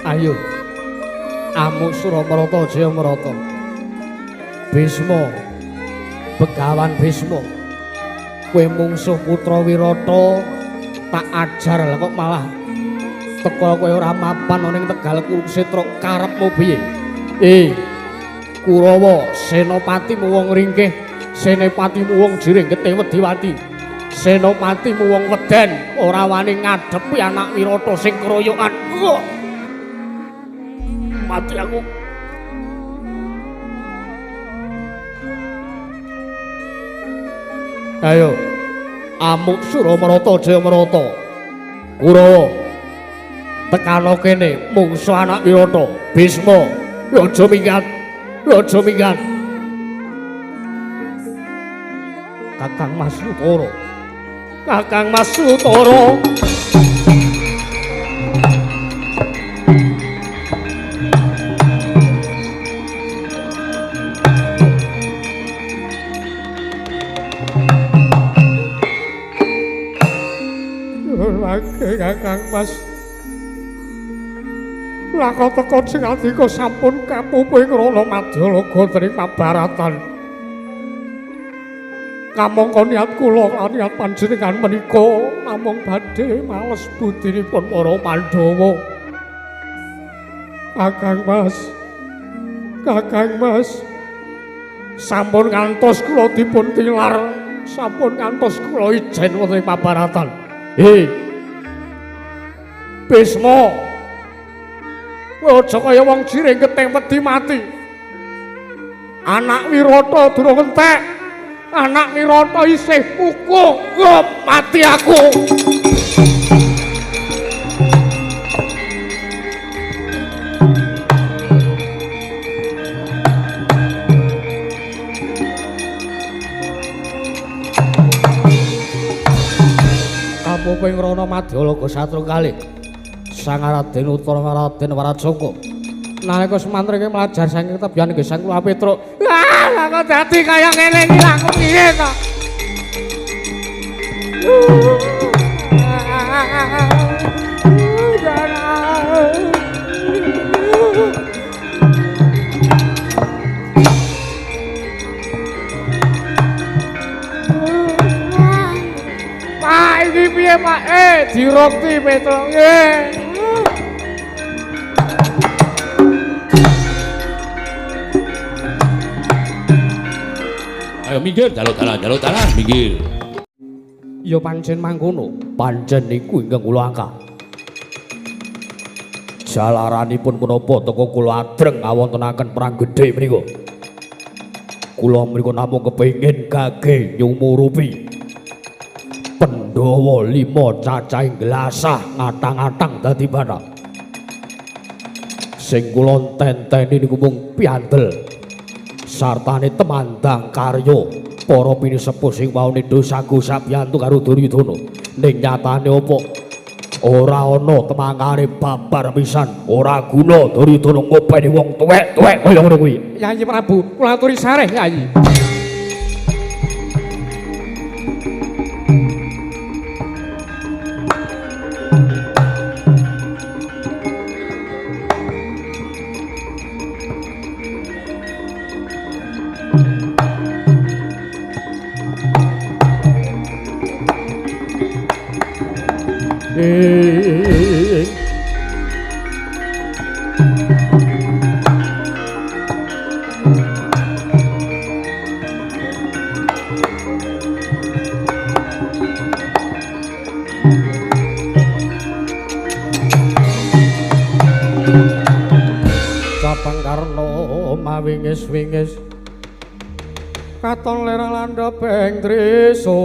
Ayo. Amuk Suramarata Jayamarata. Bisma. Begawan Bisma. Kowe mungsuh putra Wirata tak ajar lah kok malah teka kowe ora mapan ana ing Tegal Kurukshetra karepmu piye? Kurawa senopatimu wong ringkih, senopatimu wong jiring getih Wediwati. Senopatimu wong weden ora wani ngadepi anak Wirata sing keroyokan. Mati aku. Ayo, amuk Suramarata Jayamarata. Kurawa tekano kene mungsuh anak Wirata. Bisma, aja minggat. Aja minggat. Kakang Mas Utara. Kakang Mas Utara. Kakang Mas. Lah kok teka sing andika sampun kapupu ing Rana Madyalaga dening Mabaratan. Kamangka niat kula lan niat panjenengan menika namung badhe males budinipun para Pandhawa. Kakang Mas. Kakang Mas. Sampun ngantos kula dipun tilar, sampun ngantos kula ijen wonten ing Mabaratan. Bisma, kowe aja kaya wong jiring getih wedi mati. Anak Wirata durung entek, anak Wirata isih kukuh, mati aku. Kapupu ing Rana Madyalaga satrung kalih. Sang Raden Utara Raden Warajaka. Nalika semantrike mlajar saking tebihan nggih Sang Kula Petruk. Lah, lah kok dadi kaya ngene iki lha aku piye to? Pak iki piye Pak? Dirokti Petruk. Nggih. Ayo minggir, jaluk dalan, jaluk dalan, minggir. Ya pancen mangkono, pancen niku ingkang kula angkat. Jalaranipun menapa teka kula adreng ngawontenaken perang gedhe menika. Kula menika namung kepengin gage nyumurupi Pandhawa 5 cacahing glasah ngatang-atang dadi bathang. Sing kula tenteni niku mung piandel sartane temandang karya para pinisepuh sing waune dosa-dosa biyantu karo Duryudana. Ning nyatane apa ora ana temangkane babar pisan, ora guna Duryudana ngopeni wong tuwek-tuwek kaya ngono kuwi. Yayi Prabu, kula aturi sareh Yayi. Cabang Karna mawingis-wingis katon lerang landheping trisula.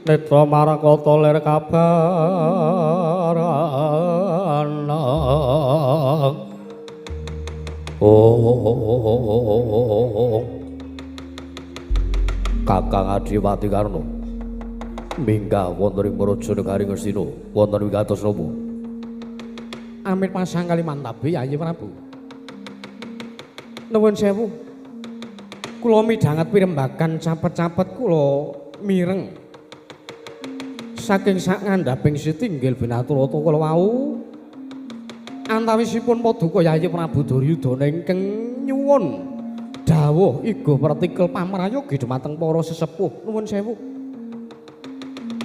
Netra marakata lir kabaran. Kakang Adipati Karna minggah wonten ing Praja Negari Ngastina wonten wigatos napa? Amit pasang Kalimantabe Yayi Prabu. Nuwun sewu. Kula midhanget pirembagan capet-capet kula mireng. Saking sak ngandhaping sitinggil Binaturata kula wau antawisipun Paduka Yayi Prabu Duryudana ingkang nyuwun dawuh iga pertikel pamrayogi dumateng para sesepuh. Nuwun sewu.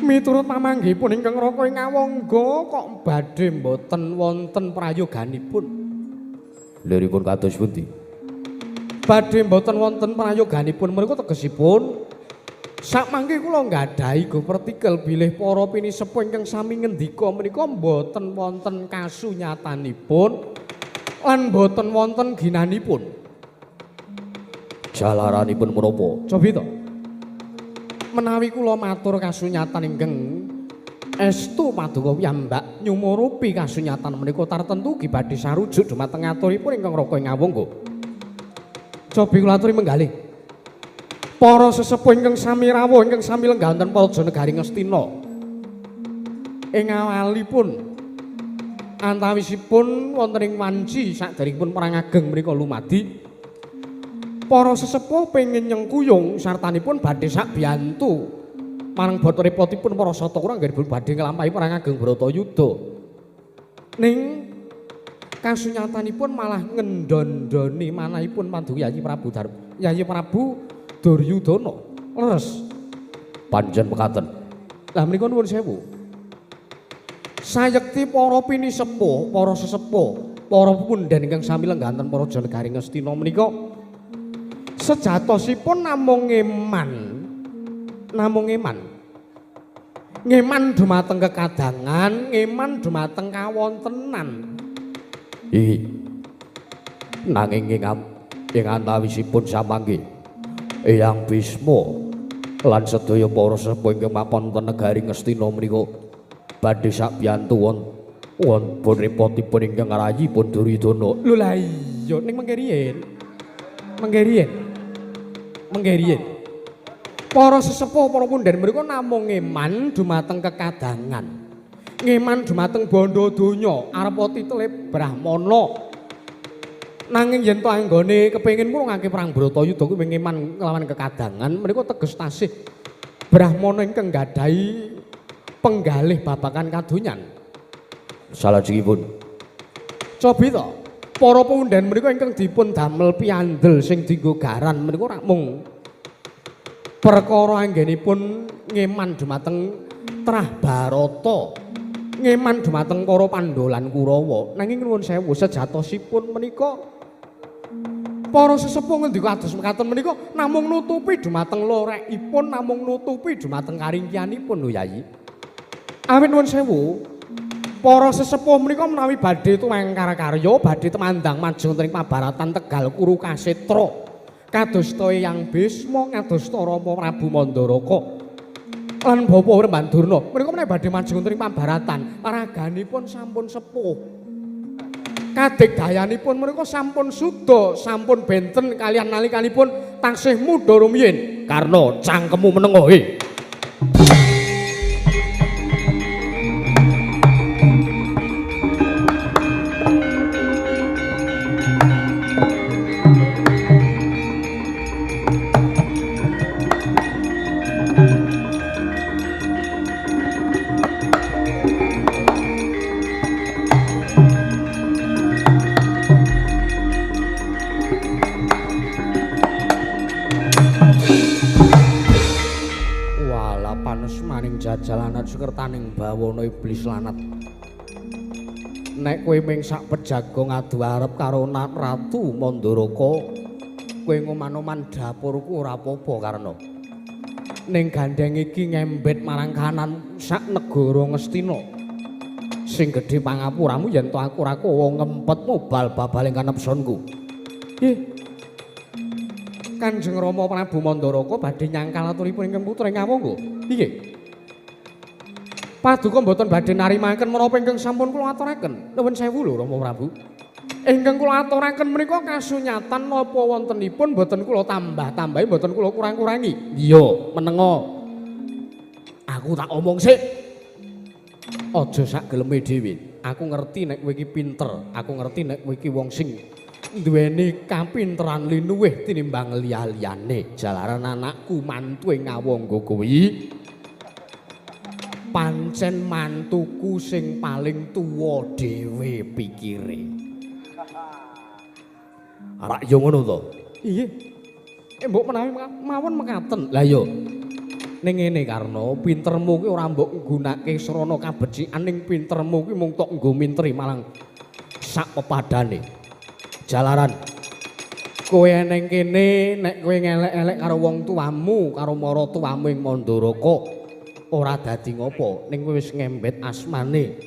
Miturut pamanggihipun ingkang Raka ing Awangga kok badhe mboten wonten prayoganipun. Liripun kados pundi? Badhe mboten wonten prayoganipun menika tegesipun sakmangke kula nggadahi go pertikel bilih para pinisepuh ingkang sami ngendika menika mboten wonten kasunyatanipun lan mboten wonten ginanipun. Jalaranipun menapa? Cobi to. Menawi kula matur kasunyatan ingkang estu paduka piyambak nyumurupi kasunyatan menika tartentu ugi badhe sarujuk dumateng aturipun ingkang Raka ing Awangga. Cobi kula aturi menggalih. Para sesepuh ingkang sami rawuh ingkang sami lenggah wonten Praja Negari Ngastina. Ing awalipun antawisipun wonten ing wanci saderengipun perang ageng menika lumadi, para sesepuh pengin nyengkuyung sartanipun badhe sakbiyantu marang bata repotipun para sata kurang anggenipun badhe nglampahi perang ageng Bratayuda. Ning kasunyatanipun malah ngendondoni manahipun Paduka Yayi Prabu Yayi Prabu Duryudana. Leres. Pancen mekaten. Lah menika nuwun sewu. Sayekti para pinisepuh, para sesepuh, para pundhen ingkang sami lenggah wonten Praja Negari Ngastina menika sejatosipun namung ngeman. Namung ngeman. Ngeman dumateng kekadangan, ngeman dumateng kawontenan. Ih. Nanging ing antawisipun samangke Eyang Bisma lan sedaya para sesepuh ingkang mapan wonten negari Ngastina menika badhe sakbiyantu wonten repotipun ingkang rayipun Duryudana. Lho lah iya ning mengke riyin. Mengke riyin. Mengke riyin. Para sesepuh para pundhen mriku namung ngeman dumateng kekadangan. Ngeman dumateng bondo donya arep titele Brahmana. Nanging yen to anggone kepengin murungake perang Bratayuda kuwi ngeman nglawan kekadangan menika teges tasih Brahmana ingkang nggadahi penggalih babakan kadonyan. Salajengipun cobi to para pundhen menika ingkang dipun damel piyandel sing dienggo garan menika ora mung perkara anggenipun ngeman dumateng trah Barata, ngeman dumateng para Pandhawa lan Kurawa. Nanging nuwun sewu sejatosipun menika para sesepuh ngendika kados mekaten menika namung nutupi dumateng lorekipun, namung nutupi dumateng karingkianipun lho Yayi. Awit nuwun sewu, para sesepuh menika menawi badhe tumangkar karya, badhe temandang maju wonten ing pabaratan Tegal Kuru Kasetra, kadosta Eyang Bisma, kadosta Rama Prabu Mandaraka lan Bapak Wrembandurna menika menawi badhe maju wonten ing pabaratan, raganipun sampun sepuh. Kadegdayanipun menika sampun suda, sampun benten kalian nalikanipun taksih muda rumiyin. Karna cangkemmu menengo he. Jalanan sekertaning bawana iblis lanat. Nek kowe ming sak pejago ngadu arep karo Ratu Mandaraka, kowe ngoman-oman dapurku ora apa-apa Karna. Ning gandeng iki ngembet marang kanan sak negara Ngastina. Sing gedhe pangapuramu yen to aku ora kowe ngempetmu bal babaling kanepsonku. Ih. Kanjeng Rama Prabu Mandaraka badhe nyangkal aturipun ingkang putra ing Awangga. Piye? Paduka mboten badhe narimaken menapa ingkang sampun kula aturaken. Nuwun sewu lho Rama Prabu. Ingkang kula aturaken menika kasunyatan napa wontenipun mboten kula tambah-tambahi, mboten kula kurang-kurangi. Iya, menengo. Aku tak omong sik. Aja sak geleme dhewe. Aku ngerti nek kowe iki pinter, aku ngerti nek kowe iki wong sing Duweni kapinteran linuwih tinimbang liya-liyane. Jalaran anakku mantu ing Ngawangga kuwi pancen mantuku sing paling tuwa dhewe pikire. Rak yo ngono to? Iya. Mbok menawi mawon mekaten. Lah yo. Ning ngene Karna, pintermu kuwi ora mbok nggunake srana kabecikan, ning pintermu kuwi mung tok nggo minteri malang sak pepadane. Jalaran kowe ning kene nek kowe ngelek-elek karo wong tuamu, karo maratuwamu ing Mandaraka ora dadi ngopo, ning kowe wis ngembet asmane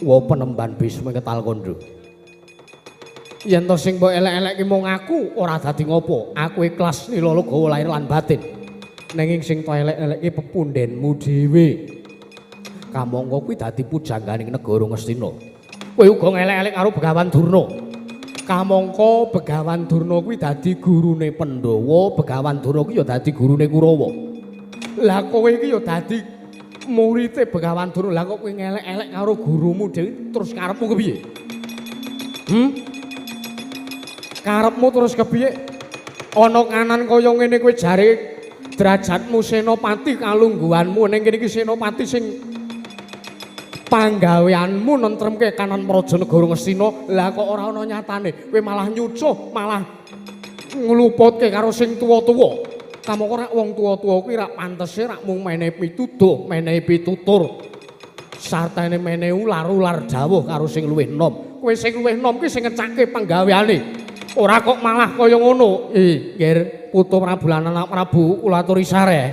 wa penemban Bisma Ketal Kandha. Yen to sing mbok elek-elekke mung aku ora dadi ngopo, aku ikhlas nilala gawa lahir lan batin. Nanging sing tok elek-elekke pepundhenmu dhewe. Kamangka kuwi dadi pujangganing negara Ngastina. Kowe uga ngelek-elek karo Begawan Durna. Kamangka Begawan Durna kuwi dadi gurune Pandhawa, Begawan Durna kuwi ya dadi gurune Kurawa. Lah kowe iki ya dadi murite Begawan Durna. Lah kok kowe ngelek-elek karo gurumu dhewe terus karepmu kepiye? Karepmu terus kepiye? Ana kanan kaya ngene kowe jare derajatmu senopati kalungguhanmu ning kene iki senopati sing panggaweanmu nentremke kanan praja negara Ngastina. Lah kok ora ana nyatane, kowe malah nyucuh, malah ngluputke karo sing tuwa-tuwa. Kamangka rak wong tuwa-tuwa kuwi rak pantese rak mung menehi pituduh, menehi pitutur, sartane menehi ular-ular dawuh karo sing luwih enom. Kowe sing luwih enom kuwi sing ngecake panggaweane. Ora kok malah kaya ngono. Nggih, Putu Prabu lan anak Prabu kula aturi sareh.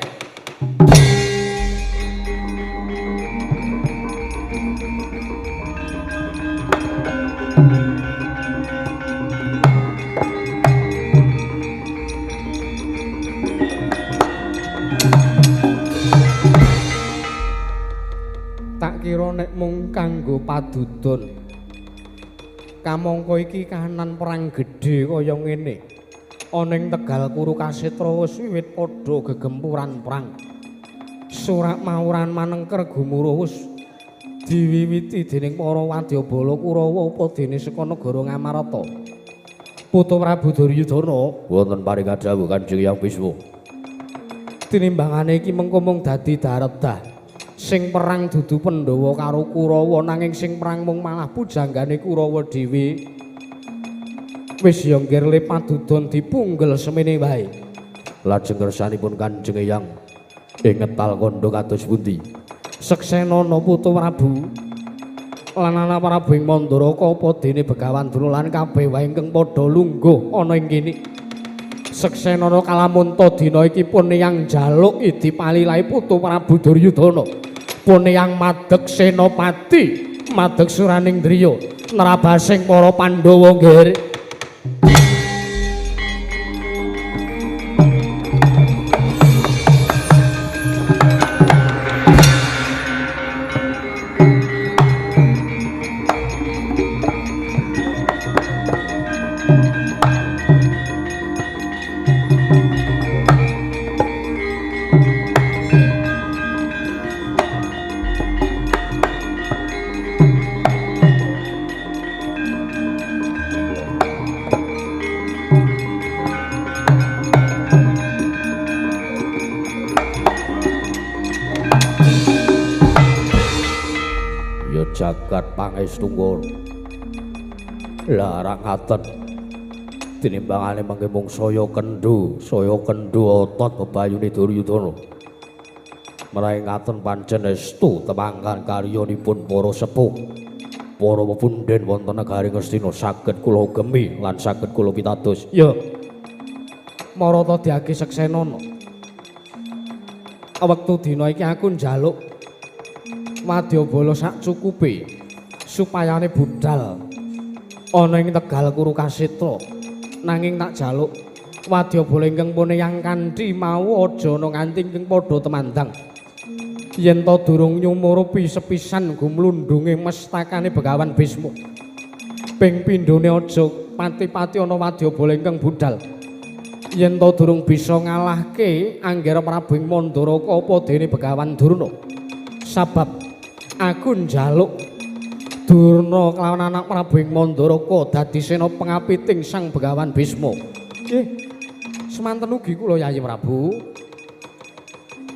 Tak kira nek mung kanggo padudon. Kamangka iki kahanan perang gedhe kaya ngene. Ana ing Tegal Kuru Kasetra wis wiwit padha gegempuran perang. Surak mauran manengker gumuruh wis diwiwiti dening para wadyabala Kurawa apa dene saka negara Ngamarta. Putu Prabu Duryudana wonten paring kadhawuh Kanjeng Hyang Bisma. Tinimbangane iki mengko mung dadi daredah. Sing perang dudu Pandhawa karo Kurawa, nanging sing perang mung malah pujanggane Kurawa dhewe. Wis ya nggir le padudon dipunggel semene wae. Lajeng kersanipun Kanjeng Hyang ing Ngetal Kandha kados pundi? Seksenana Putu Prabu lan anak Prabu ing Mandaraka apa dene Begawan Durna lan kabeh wae ingkang padha lungguh ana ing kene. Seksenana kalamunta dina iki pun yang njaluk idi palilahe Putu Prabu Duryudana. Pun yang madeg senopati, madeg suraning driya, nerabasing para Pandhawa nggih. Jagat pangestunggal. Lah ra ngaten. Tinimbangane mangke mung saya kendho otot bebayune Duryudana. Menawi ngaten pancen estu temangkan karyanipun para sepuh. Para pepundhen wonten negari Ngastina saged kula ugemi lan saged kula pitados. Ya. Marata diage seksenana. Wektu dina iki aku njaluk wadyabala sak cukupe supayane budal ana ing Tegal Kuru Kasetra. Nanging tak jaluk wadyabala ingkang puneyang kanthi mau aja ana nganti ingkang padha temandang. Yen ta durung nyumurupi sepisan gumlundunge mestakane Begawan Bisma. Ping pindhone aja pati-pati ana wadyabala ingkang budal. Yen ta durung bisa ngalahke Anggara Prabu ing Mandaraka apa dene Begawan Durna. Sabab aku njaluk Durna kelawan anak Prabu ing Mandaraka dadi sena pengapiting Sang Begawan Bisma. Nggih. Semanten ugi kula Yayi Prabu.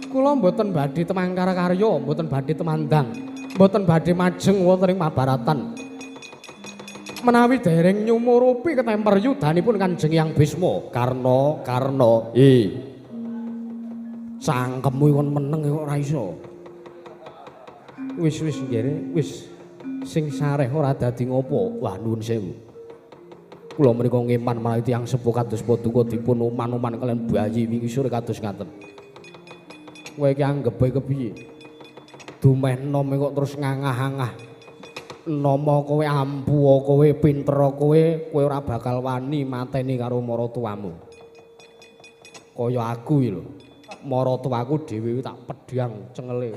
Kula mboten badhe temangkar karya, mboten badhe temandang, mboten badhe majeng wonten ing Mabaratan. Menawi dereng nyumurupi ketemper yudanipun Kanjeng Hyang Bisma. Karna, Karna, cangkemmu kon meneng kok ora iso. Wis wis nggih, wis sing sareh ora dadi ngopo. Wah nuwun sewu. Kula menika ngeman menawi tiyang sepuh kados paduka dipun uman-uman kaliyan bayi wingi sore kados ngaten. Kowe iki anggepe kepiye? Dumeh nom kok terus ngangah-angah. Nama kowe ampuh, kowe pinter, kowe kowe ora bakal wani mateni karo maratuwamu. Kaya aku iki lho. Maratuwaku dhewe tak pedhang cengele.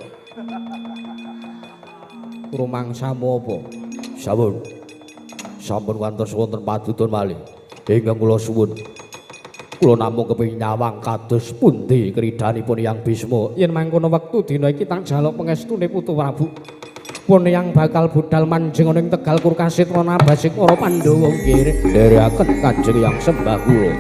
Rumangsamu apa? Sampun. Sampun kantos wonten padudon malih. Ingkang kula suwun. Kula namung kepengin nyawang kados pundi kridanipun Hyang Bisma. Yen mangkono wektu dina iki tak jaluk pengestune Putu Prabu. Pun yang bakal budal manjing ana ing Tegal Kurkasit ana basik para Pandhawa nggih nderekaken Kanjeng Hyang sembah kula.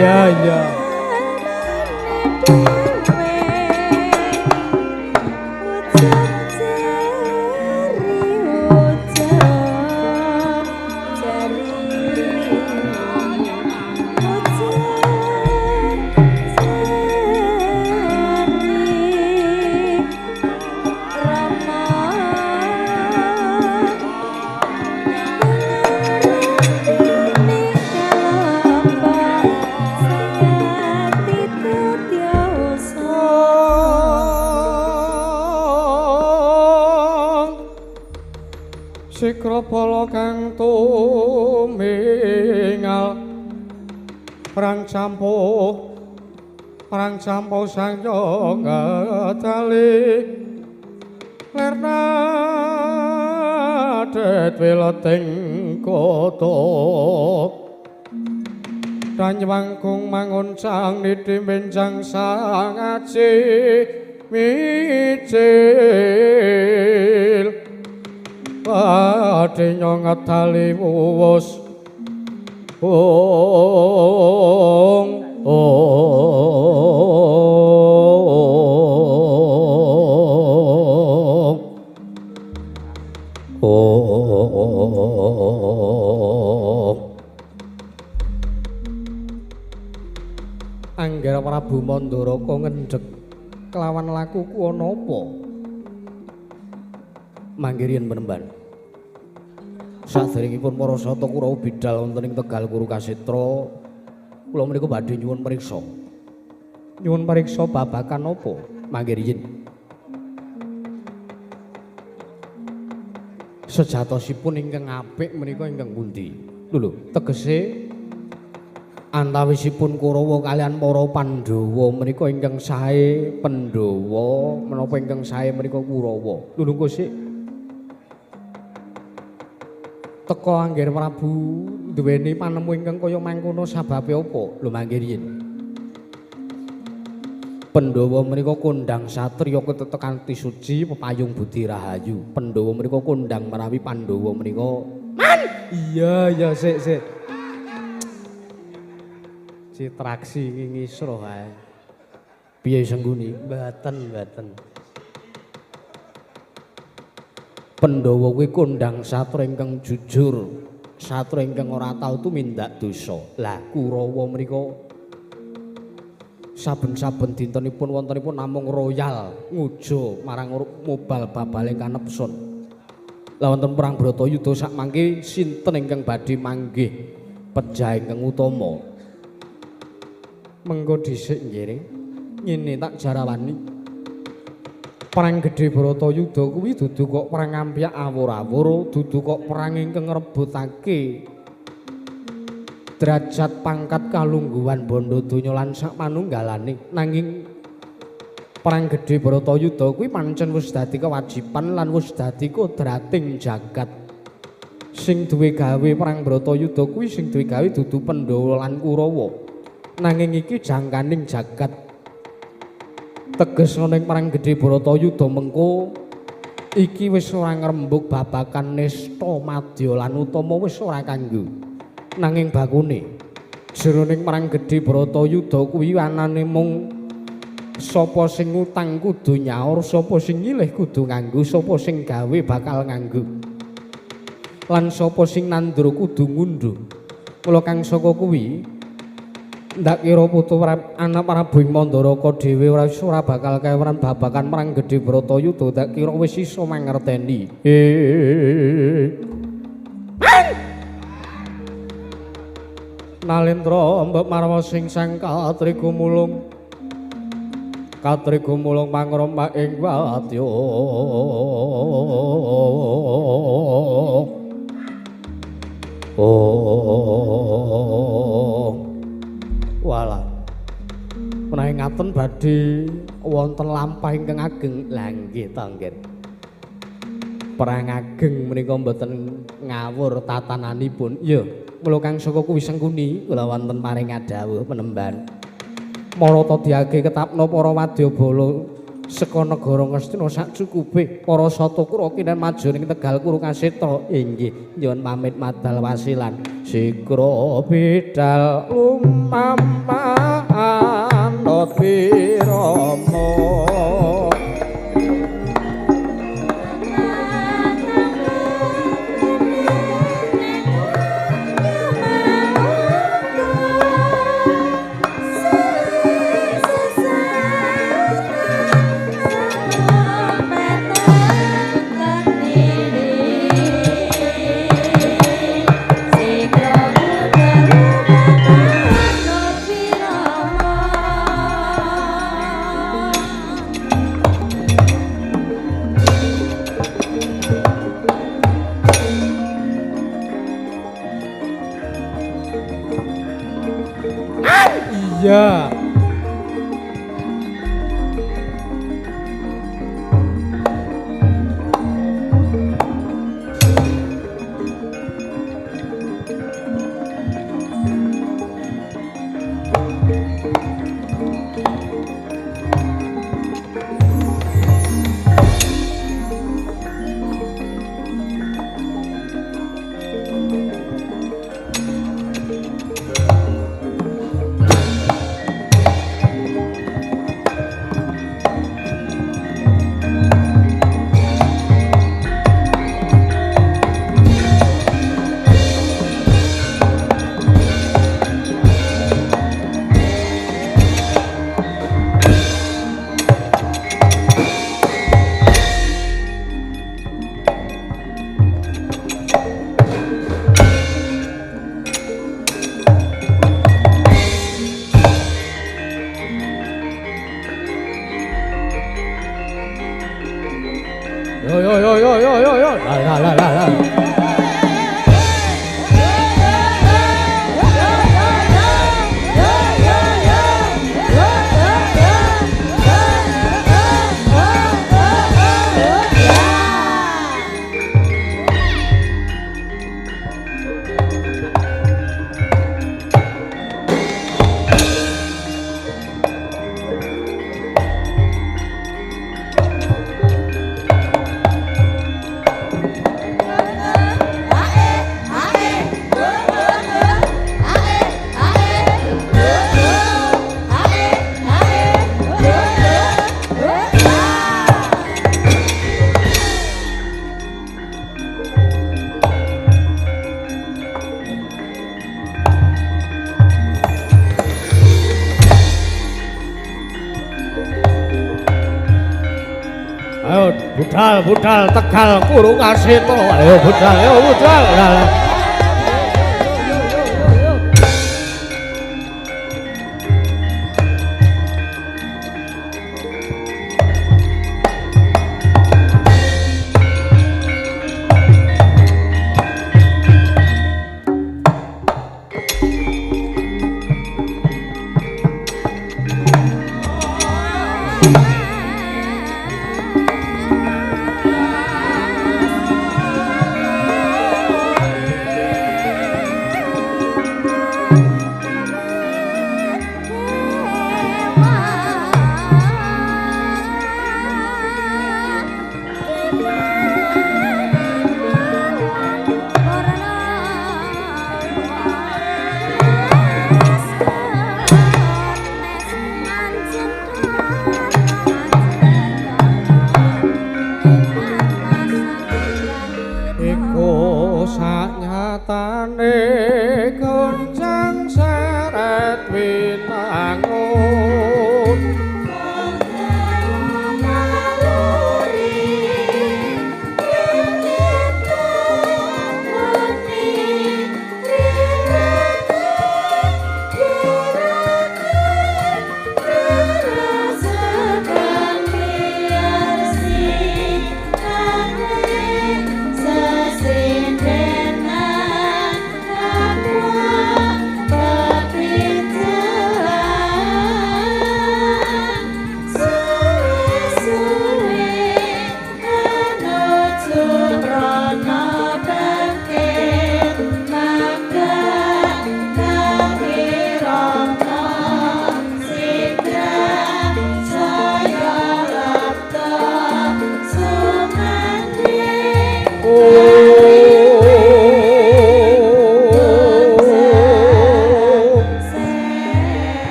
Iya, iya. campuh perang campuh sangya ngedali lerna det wileting kota Danyawangkung manguncang niti benjang sang aji mijil badhe ngedali wuwus ong ong ong. Angger Prabu Mandaraka ngendhek kelawan lakuku ana apa? Mangke riyen penemban. Saderengipun para sata Kurawa bidal wonten ing Tegal Kuru Kasetra, kula menika badhe nyuwun priksa. Nyuwun priksa babagan apa? Mangke riyen. Sejatosipun ingkang apik menika ingkang pundi? Lho, tegese antawisipun Kurawa kalian para Pandhawa menika ingkang sae Pandhawa menapa ingkang sae menika Kurawa. Lho engko sik teka Angger Prabu duweni panemu ingkang kaya mangkono sababe apa? Lho mangke riyen. Pandhawa menika kondhang satriya ketetek kanthi suci pepayung budi rahayu. Pandhawa menika kondhang menawi Pandhawa menika man. Iya ya sik sik. Citraksi ngisroh ae. Piye Sengguni? Mboten, mboten. Pandhawa kuwi kondhang satra ingkang jujur, satra ingkang ora tau tumindak dosa. Lah Kurawa menika saben-saben dintenipun wontenipun namung royal ngujo marang mobal babale kanepsun. Lah wonten perang Bratayuda sak mangke sinten ingkang badhe manggih pejah ingkang utama? Mengko dhisik nggih. Ngene tak jarawani. Perang gedhe Bratayuda kuwi dudu kok perang ampyak awur-awur, dudu kok perang ingkang ngrebutake derajat pangkat kalungguhan bondo donya lan sak manunggalane. Nanging perang gedhe Bratayuda kuwi pancen wis dadi kewajiban lan wis dadi kodrating jagat. Sing duwe gawe perang Bratayuda kuwi sing duwe gawe dudu Pandhawa lan Kurawa. Nanging iki jangkaning jagat. Teges ana ing perang gedhe Bratayuda mengko iki wis ora ngrembug babagan nista madya lan utama wis ora kanggo. Nanging bakune jroning perang gedhe Bratayuda kuwi anane mung sapa sing ngutang kudu nyaur, sapa sing nyilih kudu nganggo, sapa sing gawe bakal nganggo. Lan sapa sing nandur kudu ngundhuh. Mula kang saka kuwi ndak kira putu anak Prabu Mandaraka dhewe ora bakal kewran babagan perang gedhe Bratayuda, ndak kira wis iso mangerteni. Nalendra mbok marwa sing sang katrigumulung katrigumulung mangroma ing wadya. Oh. Walah. Menawi ngaten badhe wonten lampah ingkang ageng. Lah nggih ta nggih. Perang ageng menika mboten ngawur tatananipun. Ya, mula kang saka kuwi Sengkuni kula wonten paring dawuh penemban. Marata diage ketapna para wadyabala saka negara Ngastina sak cukupe para sata kura kinen maju ning Tegal Kuru Kasetra. Inggih, nyuwun pamit madal wasilan. Sikra bidal lumamah anut wirama. Yo yo yo yo yo yo yo. La la la la. Ayo budal budal Tegal Kurung Aseta. Ayo budal, ayo budal. Lah.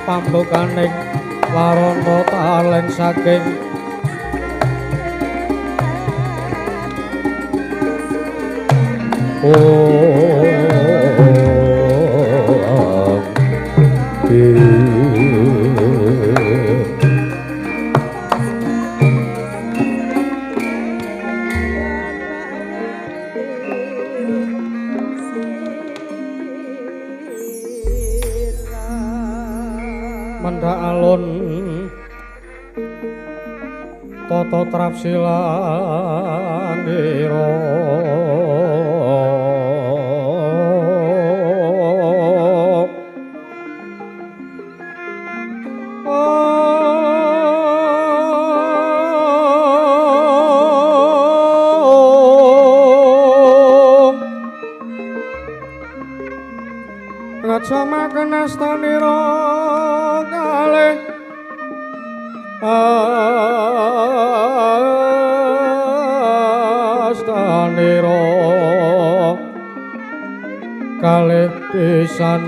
Pambukaning warana talen saking Mendhak alun tata trapsilanira Ngaca makenastanira kalih astane. Panira kalih pisan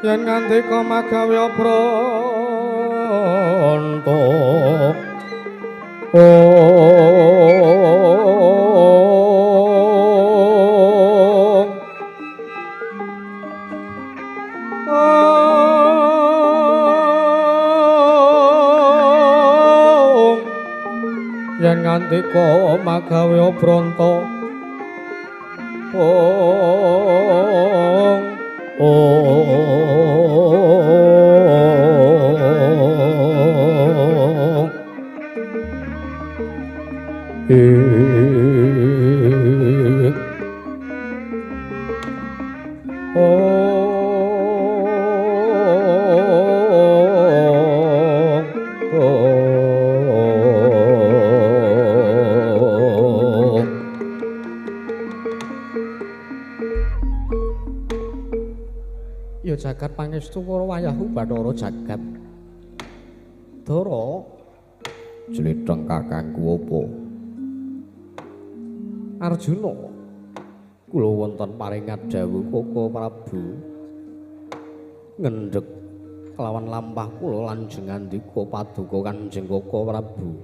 yen ngandika magawe pranta. Yen ngandika magawe pranta. Ong ong Ya jagat pangestu para wayahu Bathara jagat. Dara jletheng kakangku apa? Arjuna, kula wonten paringat dawuh Koko Prabu ngendhek kelawan lampah kula lanjeng ngandika paduka Kanjeng Koko Prabu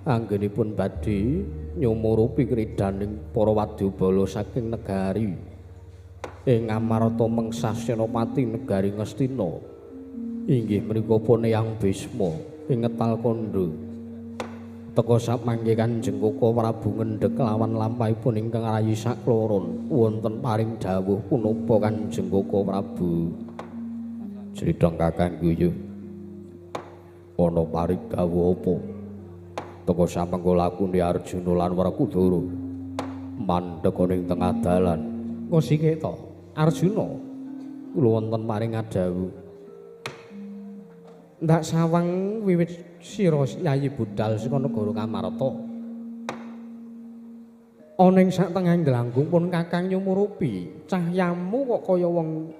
anggenipun badhe nyumurupi kridaning para wadyabala saking negari ing Amarta mengsah senopati negari Ngastina inggih menika pun Eyang Bisma ing ngetal kandha. Teka samangke Kanjeng Koko Prabu ngendhek kelawan lampahipun ingkang rayi sakloron wonten paring dawuh punapa Kanjeng Koko Prabu? Jletheng kakangku yo ana paring dawuh apa? Teka samangke lakune Arjuna lan Werkudara mandhek ning tengah dalan. Ngosike to Arjuna, kula wonten paring dawuh. Ndak sawang wiwit sira Yayi budal saka negara Kamarta. Ana ing sak tengahing glanggung pun kakang nyumurupi, cahyamu kok kaya wong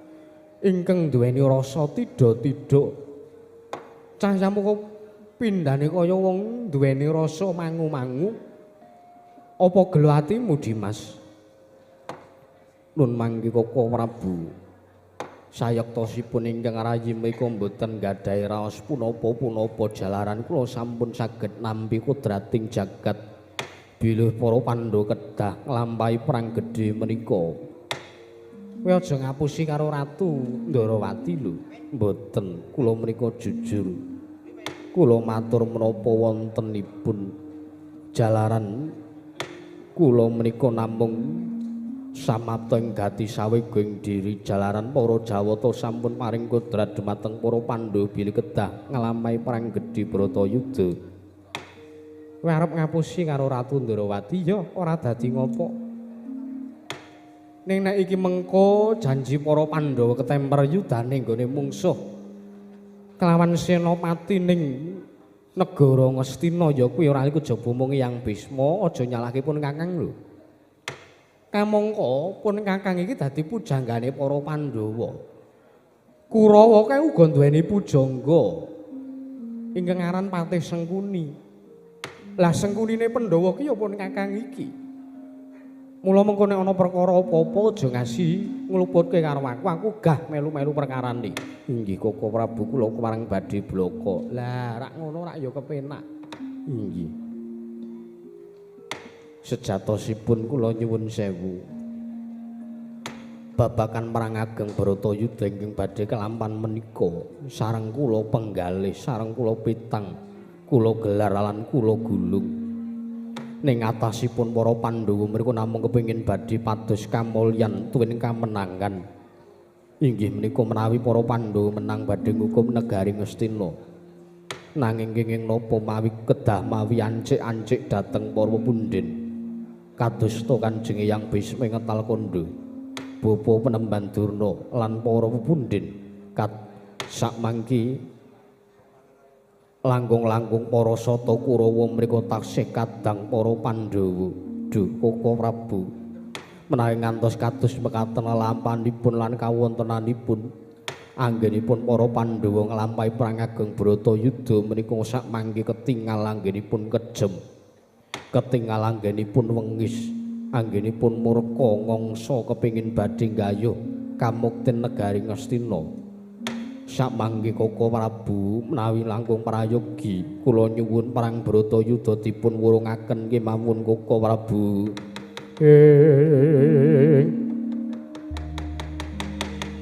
ingkang duweni rasa tidha-tidha. Cahyamu kok pindhane kaya wong duweni rasa mangu-mangu. Apa gelo atimu, Dimas? Nun mangke Koko Prabu. Sayektosipun ingkang rayi menika mboten gadhahi raos punapa-punapa jalaran kula sampun saged nampi kodrating jagat bilih para Pandhawa kedah nglampahi perang gedhe menika. Kowe aja ngapusi karo Ratu Ndorowati lho. Mboten, kula menika jujur. Kula matur menapa wontenipun jalaran kula menika namung samapta ing gati sawega ing diri jalaran para Jawata sampun paring kodrat dumateng para Pandhawa bilih kedah nglampahi perang gedhe Bratayuda. Kowe arep ngapusi karo Ratu Ndorowati ya ora dadi ngopo. Ning nek iki mengko janji para Pandhawa ketemper yudane nggone mungsuh kelawan senopati ning negara Ngastina ya kuwi ora iku jaba mung Eyang Bisma, aja nyalahke pun kakang lho. Kamangka pun kakang iki dadi pujanggane para Pandhawa. Kurawa kae uga duweni pujangga ingkang aran Patih Sengkuni. Lah Sengkunine Pandhawa ki ya pun kakang iki. Mula mengko nek ana perkara apa-apa aja ngasi ngluputke karo aku, aku gah melu-melu perkarane. Inggih Koko Prabu, kula kemarang badhe blaka. Lah rak ngono rak ya kepenak. Inggih. Sejatosipun kula nyuwun sewu. Babakan perang ageng Bharatayuda ingkang badhe kelampan menika sareng kula penggalih, sareng kula pitang, kula gelar lan kula gulung. Ning atasipun para Pandhawa mriku namung kepengin badhe pados kamulyan tuwin kamenangan. Inggih menika menawi para Pandhawa menang badhe ngukum negari Ngastina. Nanging kenging napa mawi kedah mawi ancik-ancik dhateng para pundhen. Kadosta Kanjeng Eyang Bisma ngetal kandha bapa penemban Durna lan para pepundhen kat sakmangki langkung-langkung para sata Kurawa mriku taksih kadang para Pandhawa. Duh Koko Prabu, menawi ngantos kados mekaten lampahanipun lan kawontenanipun anggenipun para Pandhawa nglampahi perang ageng Bharatayuda menika sakmangki ketingal anggenipun kejem. Ketingal anggenipun wengis, anggenipun murka ngongso kepingin badhe nggayuh kamukten negari Ngastina. Samangke Koko Prabu menawi langkung prayogi kula nyuwun perang Bratayuda dipun wurungaken kemawon Koko Prabu.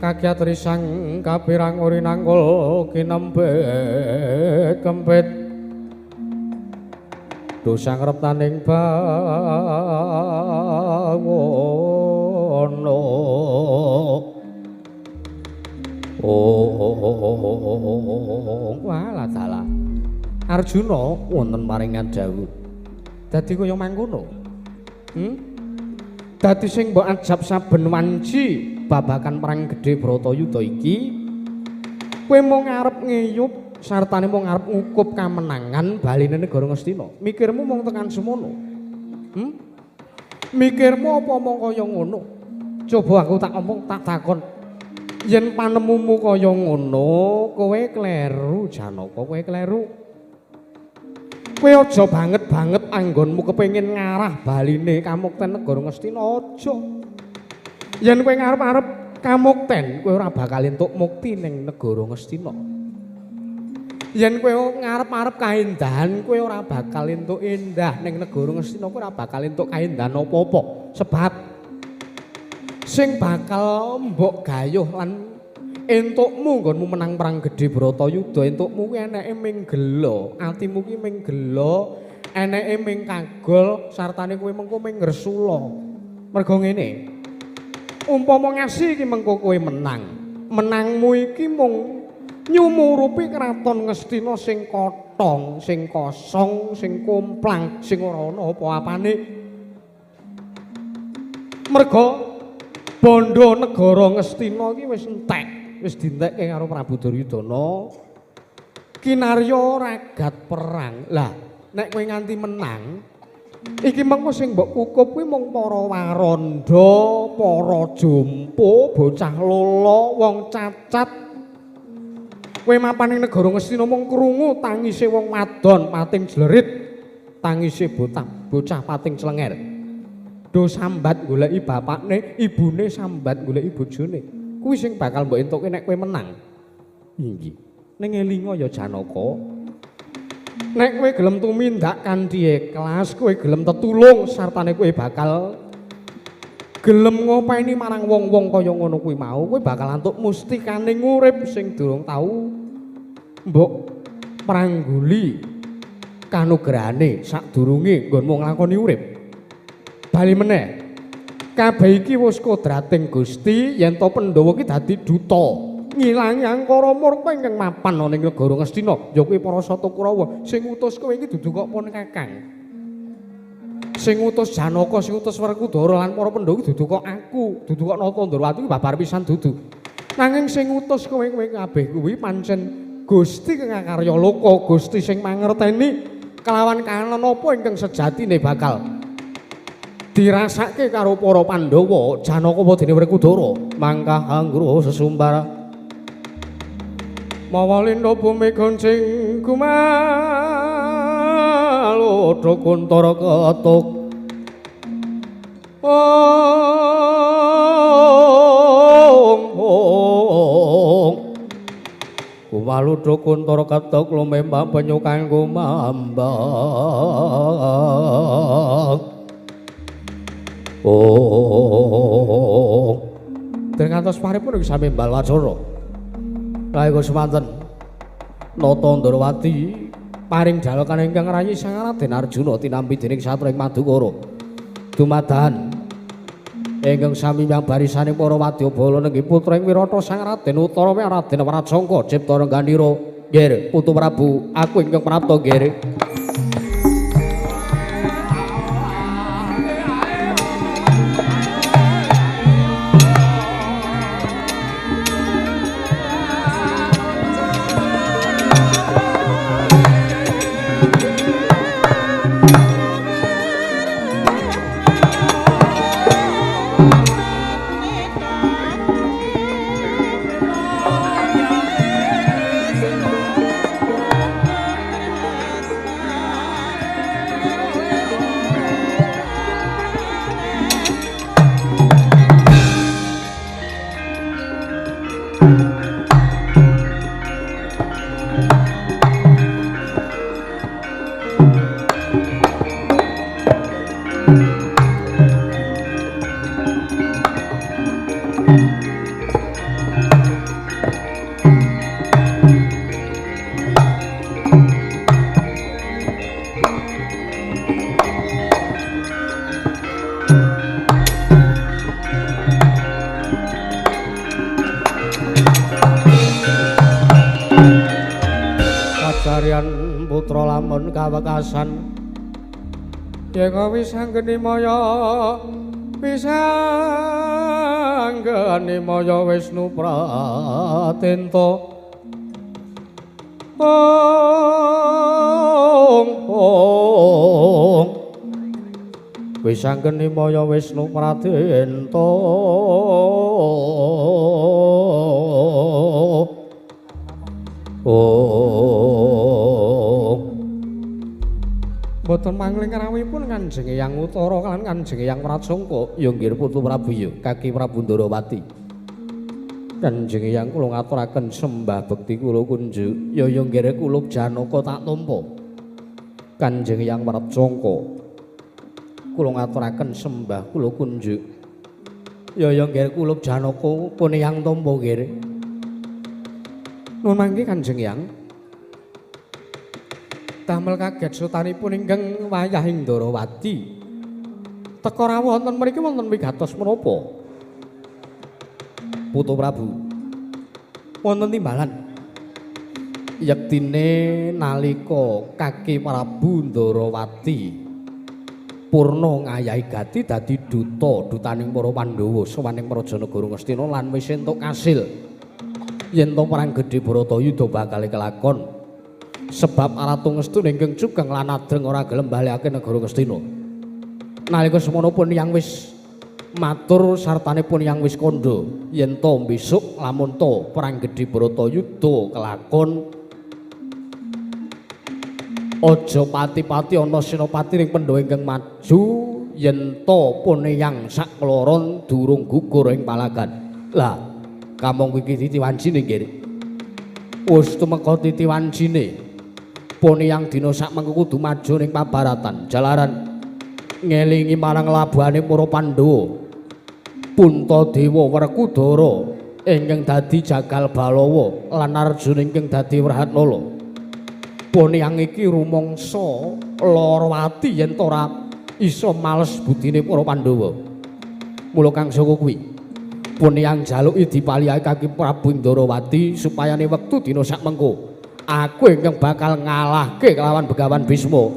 Kakyat risang kapirang urinangkul kinempet kempit dosa ngreptaning bawono. Oh, walah dalah. Arjuna wonten maringan dawuh. Dadi kaya mangkono. Dadi sing mbok ajab saben wanci babakan perang gedhe Bratayuda iki kowe mung arep ngeyup sartane mung arep ngukup kamenangan baline negara Ngastina. Mikirmu mung tekan semono. Mikirmu apa mung kaya ngono? Coba aku tak omong, tak takon. Yen panemumu kaya ngono, kowe kleru Janaka, kowe kleru. Kowe aja banget-banget anggonmu kepengin ngarah baline kamukten negara Ngastina, aja. Yen kowe ngarep-arep kamukten, kowe ora bakal entuk mukti ning negara Ngastina. Yen kowe ngarep-arep kaendahan, kowe ora bakal entuk endah ning negara Ngastina, kowe ora bakal entuk kaendahan apa-apa. Sebab sing bakal mbok gayuh lan entukmu nggonmu menang perang gedhe Bratayuda, entukmu kuwi eneke ming gela, atimu kuwi ming gela, eneke ming kagol, sartane kowe mengko ming ngresula. Mergo ngene, umpama ngasi iki mengko kowe menang, menangmu iki mung nyumurupi kraton Ngastina sing kotong, sing kosong, sing komplang, sing ora ana apa-apane. Mergo bondo negara Ngastina iki wis entek, wis dientekke karo Prabu Duryudana. Kinarya ragat perang. Lah, nek kowe nganti menang, iki mengko sing mbok kukup kuwi mung para warandha, para jompo, bocah lolo, wong cacat. Kowe mapan ning negara Ngastina mung krungu tangise wong wadon pating jlerit, tangise bocah pating clenger. Do sambat goleki bapakne, ibune sambat goleki bojone. Kuwi sing bakal mbok entuke nek kowe menang. Inggih. Ning elinga ya Janaka. Nek kowe gelem tumindak kanthi ikhlas, kowe gelem tetulung sartane kowe bakal gelem ngopeni marang wong-wong kaya ngono kuwi mau, kowe bakal antuk mustikaning urip sing durung tau mbok prangguli kanugrahane sadurunge nggonmu nglakoni urip. Bali meneh, kabeh iki wis kodrating Gusti yen to Pandhawa iki dadi duta ngilangi angkara murka ingkang mapan ana ing negara Ngastina, ya kuwi para Sata Kurawa. Sing ngutus kowe iki dudu kok pon Kakang. Sing ngutus Janaka, sing ngutus Werkudara lan para Pandhawa iki dudu kok aku, dudu kok Nata Ndrawati babar pisan dudu. Nanging sing ngutus kowe-kowe kabeh kuwi pancen Gusti kang akarya loka, Gusti sing mangerteni kelawan kahanan apa ingkang sejatine bakal dirasake karo para Pandhawa, Janaka apa dene Werkudara. Mangkah anggroho sesumbara mawa lindha bumi goncing gumalodha kuntara ketuk. Ong ong gumalodha kuntara ketuk lumembang banyu kang gumambang. Oh, dereng ngantos paripun iki sami mbal wacana. Lah iku semanten Nata Ndrawati paring dalokan ingkang rayi Sang Raden Arjuna tinampi dening satria ing Madukara. Dumadahan ingkang sami nyang barisane para wadyabala nenggih putra ing Wirata Sang Raden Utara Raden Wrajangka Cipta Rengganira. Nggih, Putu Prabu, aku ingkang prapta nggih. Kacarian putra lamun kawekasan yen wis anggeni maya wis anggeni maya Wisnu Pratenta ong ong wis anggeni maya Wisnu Pratenta oh. Mboten mangling rawuhipun Kanjeng Hyang Utara lan Kanjeng Hyang Prajangka. Ya nggih Putu Prabu ya, Kaki Prabu Ndarawati. Kanjeng Hyang kula ngaturaken sembah bekti kula kunjuk. Ya ya nggih kula Janaka tak tampa. Kanjeng Hyang Prajangka kula ngaturaken sembah kula kunjuk. Ya ya nggih kula Janaka pun Hyang tampa nggih. Nuwun mangke Kanjeng Hyang. Damel kaget sutanipun ingkang wayah ing Ndarawati. Teka rawuh wonten mriki wonten wigatos menapa? Putu Prabu. Wonten timbalan. Yektine nalika Kaki Prabu Ndarawati purna ngayahi gati dadi duta dutaning para Pandhawa sowan ing Praja Negara Ngastina lan wis entuk kasil yen to perang gedhe Bharatayuda bakal kelakon. Sebab Ratu Ngastina ingkang cugeng lan adreng ora gelem balekake negara Ngastina. Nalika semono pun yang wis matur sartane pun yang wis kandha yen to besok lamun to perang gedhe Bharatayuda kelakon aja pati-pati ana senopati ning Pandhawa ingkang maju yen to pun yang sakloron durung gugur ing palagan. Lah kamangka iki titi wancine nggih. Wis tumeka titi wancine. Pone yang dina sak mengko kudu maju ning pabaratan jalaran ngelingi marang labuhane para Pandhawa. Puntadewa Werkudara ingkang dadi Jagal Balawa lan Arjuna ingkang dadi Wrahatnala. Pone yang iki rumangsa lara ati yen ora iso males budine para Pandhawa. Mula kang saka kuwi pone yang jaluki dipalihake Kaki Prabu Ndarawati supayane wektu dina sak mengko aku ingkang bakal ngalahke kelawan Begawan Bisma.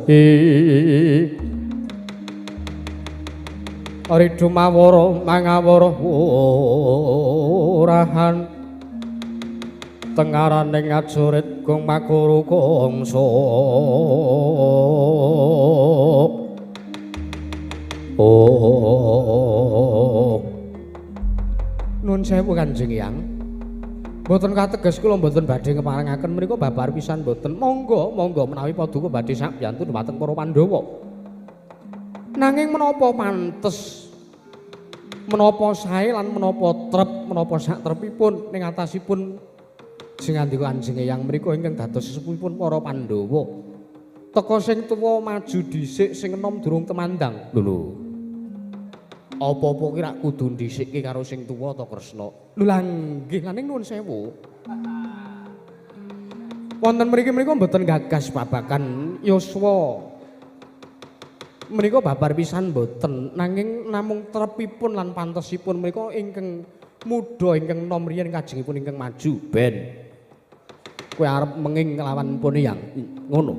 Ridho mawara mangawara orahan tengaraning ajurit gong makuru kongso. Oh. Nuwun sewu Kanjeng Hyang. Mboten kateges kula mboten badhe ngeparengaken menika babar pisan mboten. Monggo, monggo menawi paduka badhe sakbiyantu dhumateng para Pandhawa. Nanging menapa pantes, menapa sae lan menapa trep, menapa sak trepipun ning atasipun sing ngandika Kanjeng Hyang menika ingkang dados sesepuhipun para Pandhawa. Teka sing tuwa maju dhisik, sing enom durung temandang. Lho lho. Apa-apa ki rak kudu ndhisikke karo sing tuwa to Kresna. Lho lah nggih, lan ning nuwun sewu. Wonten mriki menika mboten gagas babagan yuswa. Menika babar pisan mboten, nanging namung trepipun lan pantesipun menika ingkang muda ingkang nom riyen kajengipun ingkang maju ben. Kowe arep menging kelawan Poniyang ngono.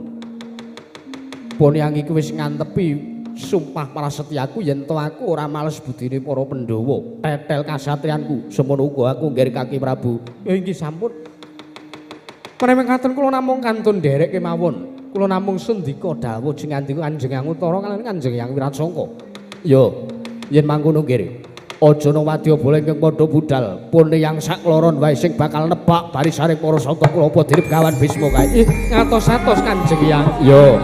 Poniyang iki wis ngantepi sumpah prasetyaku yen to aku ora males budine para Pandhawa, tetel kasatriyanku, semono uga aku nggih Kaki Prabu. Ya inggih sampun. Menawi mekaten kula namung kantun nderek kemawon. Kula namung sendika dawuh sing ngandika Kanjeng Hyang Utara kaliyan Kanjeng Hyang Wirasangka. Ya, yen mangkono nggih. Aja ana wadyabala ingkang padha budhal, pune yang sakloron wae sing bakal nebak barisaning para sata kula apa dene Begawan Bisma kae. Ih, ngatos-atos Kanjeng Hyang. Ya.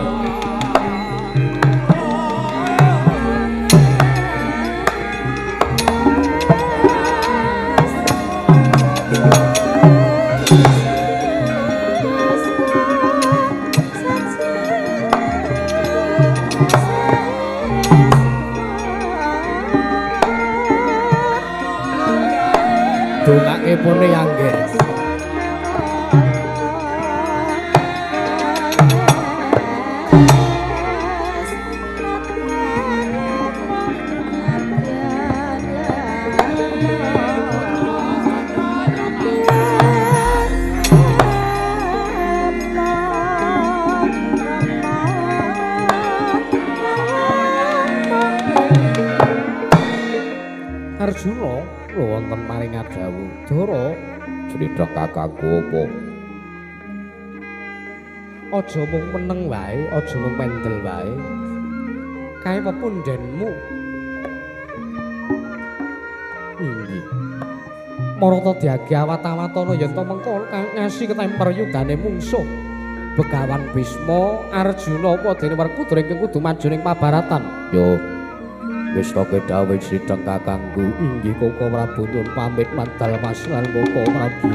Rupane angger. Arjuna wonten paring dawuh Dara crita kakangku apa? Aja mung meneng wae, aja mung pendel wae. Kae pepundhenmu. Inggih. Marata diagi awat-awatana yen to mengko ngasi ketemper yudane mungsuh. Begawan Bisma, Arjuna apa dene Werkudara ingkang kudu maju ning pabaratan. Yo. Wis to kedhawuh sidheng kakangku. Inggih Koko Prabu nyuwun pamit madal Mas lan Koko Prabu.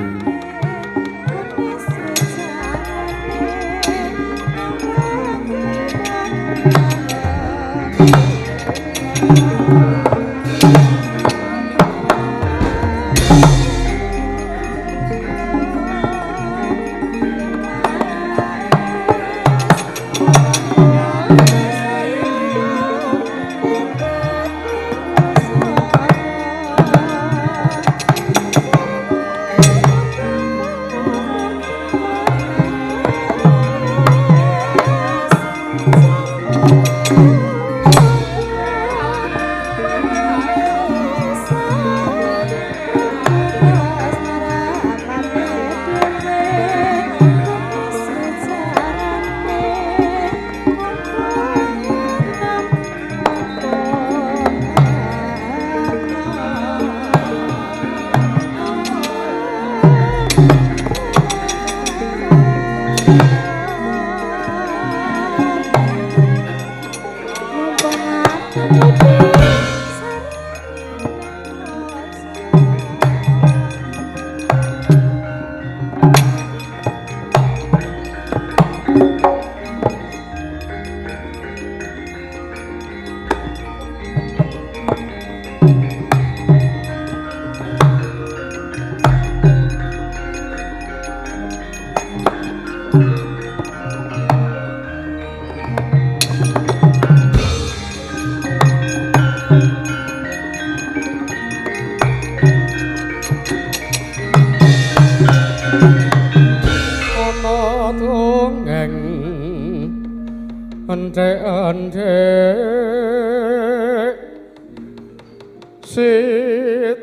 Si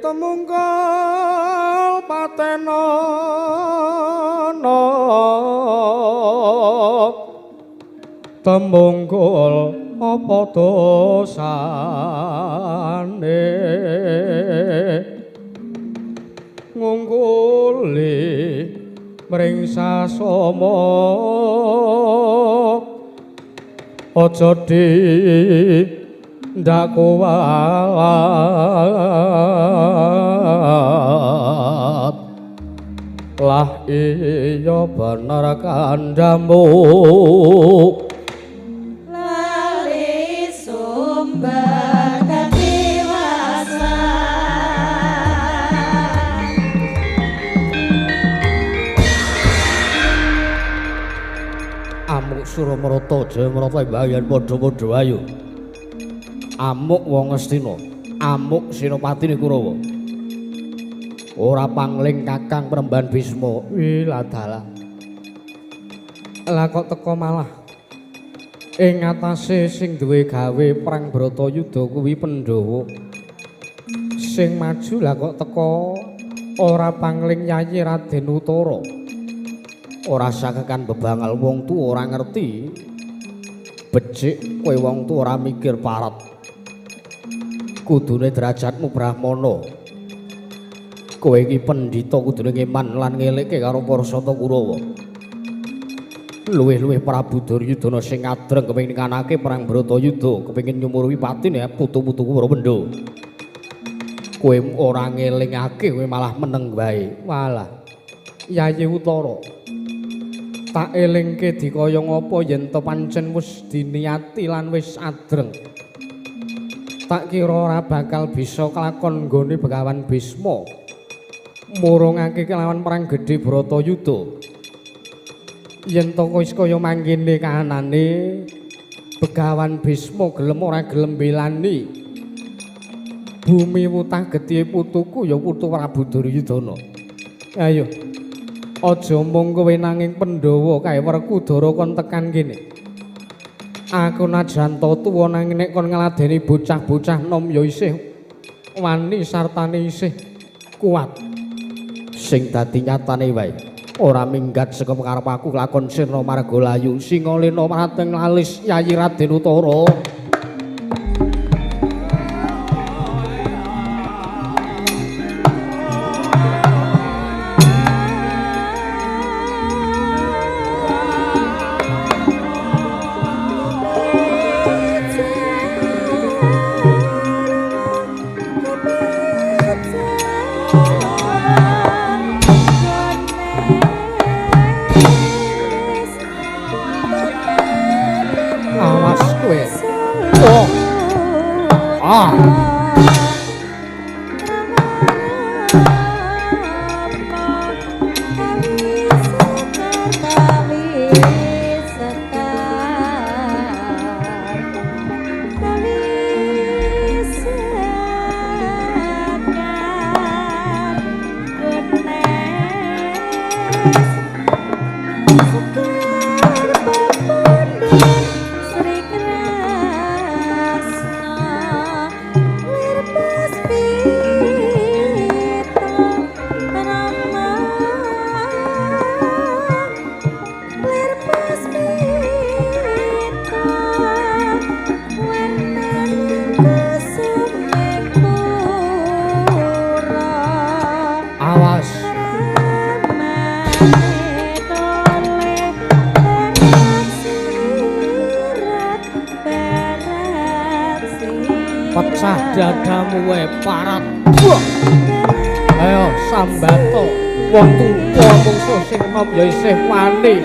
temungkal patenono temungkul apa dosane ngungkuli mring sasama aja di ndak kuwalat lah iya bener kandhamu lali sumber katiwasan amuk Suramarata Jayamarata mbayan padha-padha ayo. Amuk wong Ngastina, amuk Senopatine Kurawa. Ora pangling Kakang Premban Bisma. Wih ladalah. Lah kok teko malah ing atase sing duwe gawe perang Bratayuda kuwi Pandhawa. Sing maju lah kok teko ora pangling Yayi Raden Utara. Ora sakekan bebangal wong tuwa ora ngerti. Becik kowe wong tuwa ora mikir parat. Kudune derajatmu brahmana. Kowe iki pendhita kudune ngeman lan ngelekke karo para sata Kurawa. Luwih-luwih Prabu Duryudana sing adreng kepengin kanake perang Bratayuda, kepengin nyumuruhi patine putu-putuku para Pandhawa. Kowe ora ngelingake, kowe malah meneng wae. Walah. Yayi Utara. Tak elingke dikaya ngapa yen to pancen wis diniati lan wis adreng. Tak kira ora bakal bisa kelakon nggone Begawan Bisma. Murungake kelawan perang gedhe Bratayuda. Yen to wis kaya mangkene kahanane, Begawan Bisma gelem ora gelem belani bumi wutah getih putuku ya putu Prabu Duryudana. Ayo, aja mung kowe nanging Pandhawa kae Werkudara kon tekan kene. Aku najan to tuwa nanging nek kon ngladeni bocah-bocah nom ya isih wani sartane isih kuat. Sing dadi nyatane wae ora minggat saka karep aku lakon sirna marga layu singalena mateng alis Yayi Raden Utara. Dadamu wae parat. Ayo sambato wong tuwa mungsuh sing enom ya isih wani.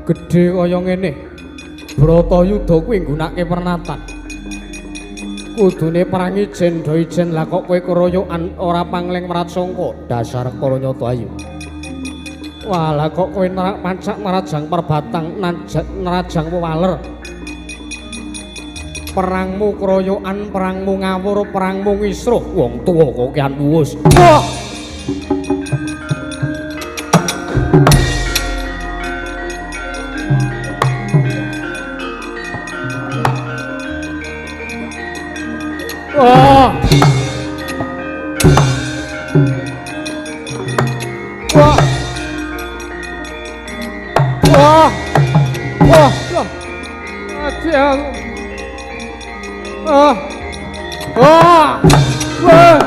Gedhe kaya ngene. Bratayuda kuwi nggunakake pernatan. Kudune perang ijen do ijen, lah kok kowe keroyokan ora pangling Wratsangka. Dasar kala nyata ayu. Walah kok kowe pancak nerajang perbatang nerajang wewaler. Perangmu keroyokan, perangmu ngawur, perangmu ngisruh. Wong tuwa kokean uwus. Wah! Wah! Wah! Wah! Wah! Mati aku. Ah! Ah! Wah!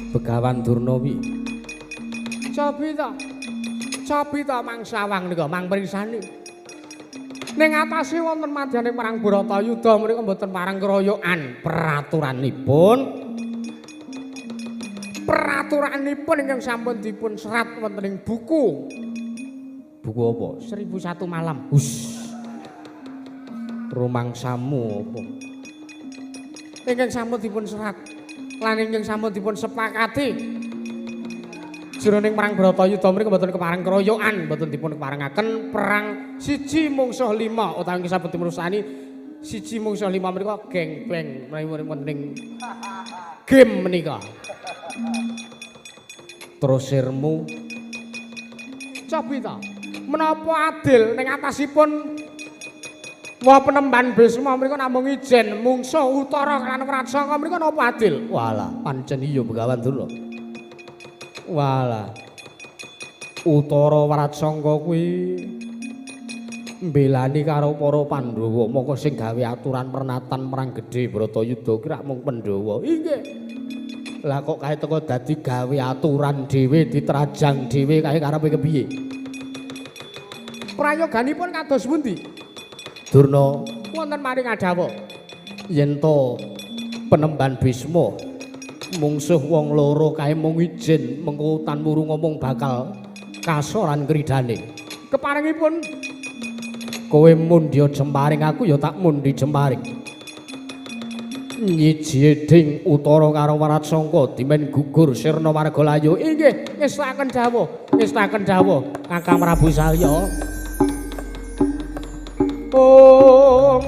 Begawan Durna wi. Cobi ta. Cobi ta mang sawang nika mang mriksani. Ning atase wonten madyaning perang Bharatayuda menika mboten parang keroyokan. Peraturanipun ingkang sampun dipun serat wonten ing buku. Buku apa? 1001 Malam. Hus. Rumangsamu apa? Ingkang sampun dipun serat lan ingkang sampun dipun sepakati jroning perang Bharatayuda menika mboten kepareng keroyokan, mboten dipun keparengaken perang 1 mungsuh 5 utawi ingkang sampun dipun rusani 1 mungsuh 5 menika geng beng wonten ing game menika. Terus sirmu cobi ta menapa adil ning atasipun wah penemban Bisma mriku namung ijen mungsuh Utara lan Wratsangka mriku napa adil? Walah, pancen iya Begawan Durna. Walah. Utara Wratsangka kuwi mbelani karo para Pandhawa, moko sing gawe aturan pernatan perang gedhe Bharatayuda ki rak mung Pandhawa. Inggih. Lah kok kae teko dadi gawe aturan dhewe diterajang dhewe kae karepe kepiye? Prayoganipun kados pundi? Durna wonten maring adawa yen to penemban Bisma mungsuh wong loro kae mung ijin mengko tanmuru ngomong bakal kasoran kridane. Keparengipun kowe mundhi jemparing aku ya tak mundhi jemparing. Nyiji ding Utara karo Wratsangka dimen gugur sirna marga layu. Inggih, ngestaken dawuh, ngestaken dawuh Kakang Prabu Salya. Oh.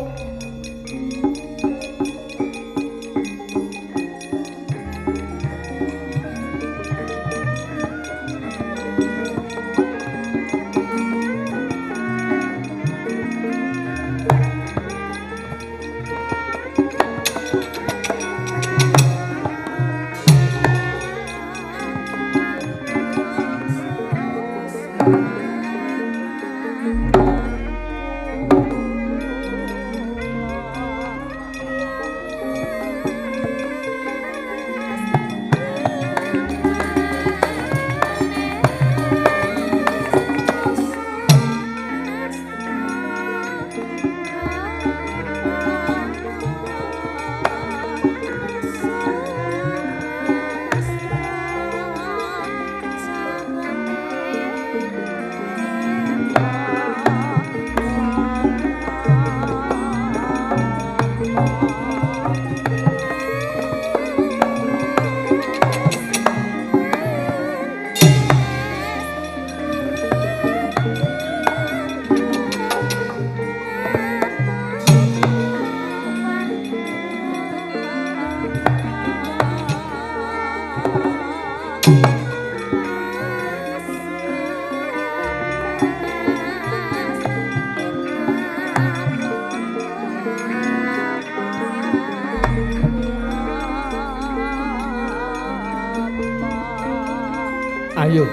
Ayo.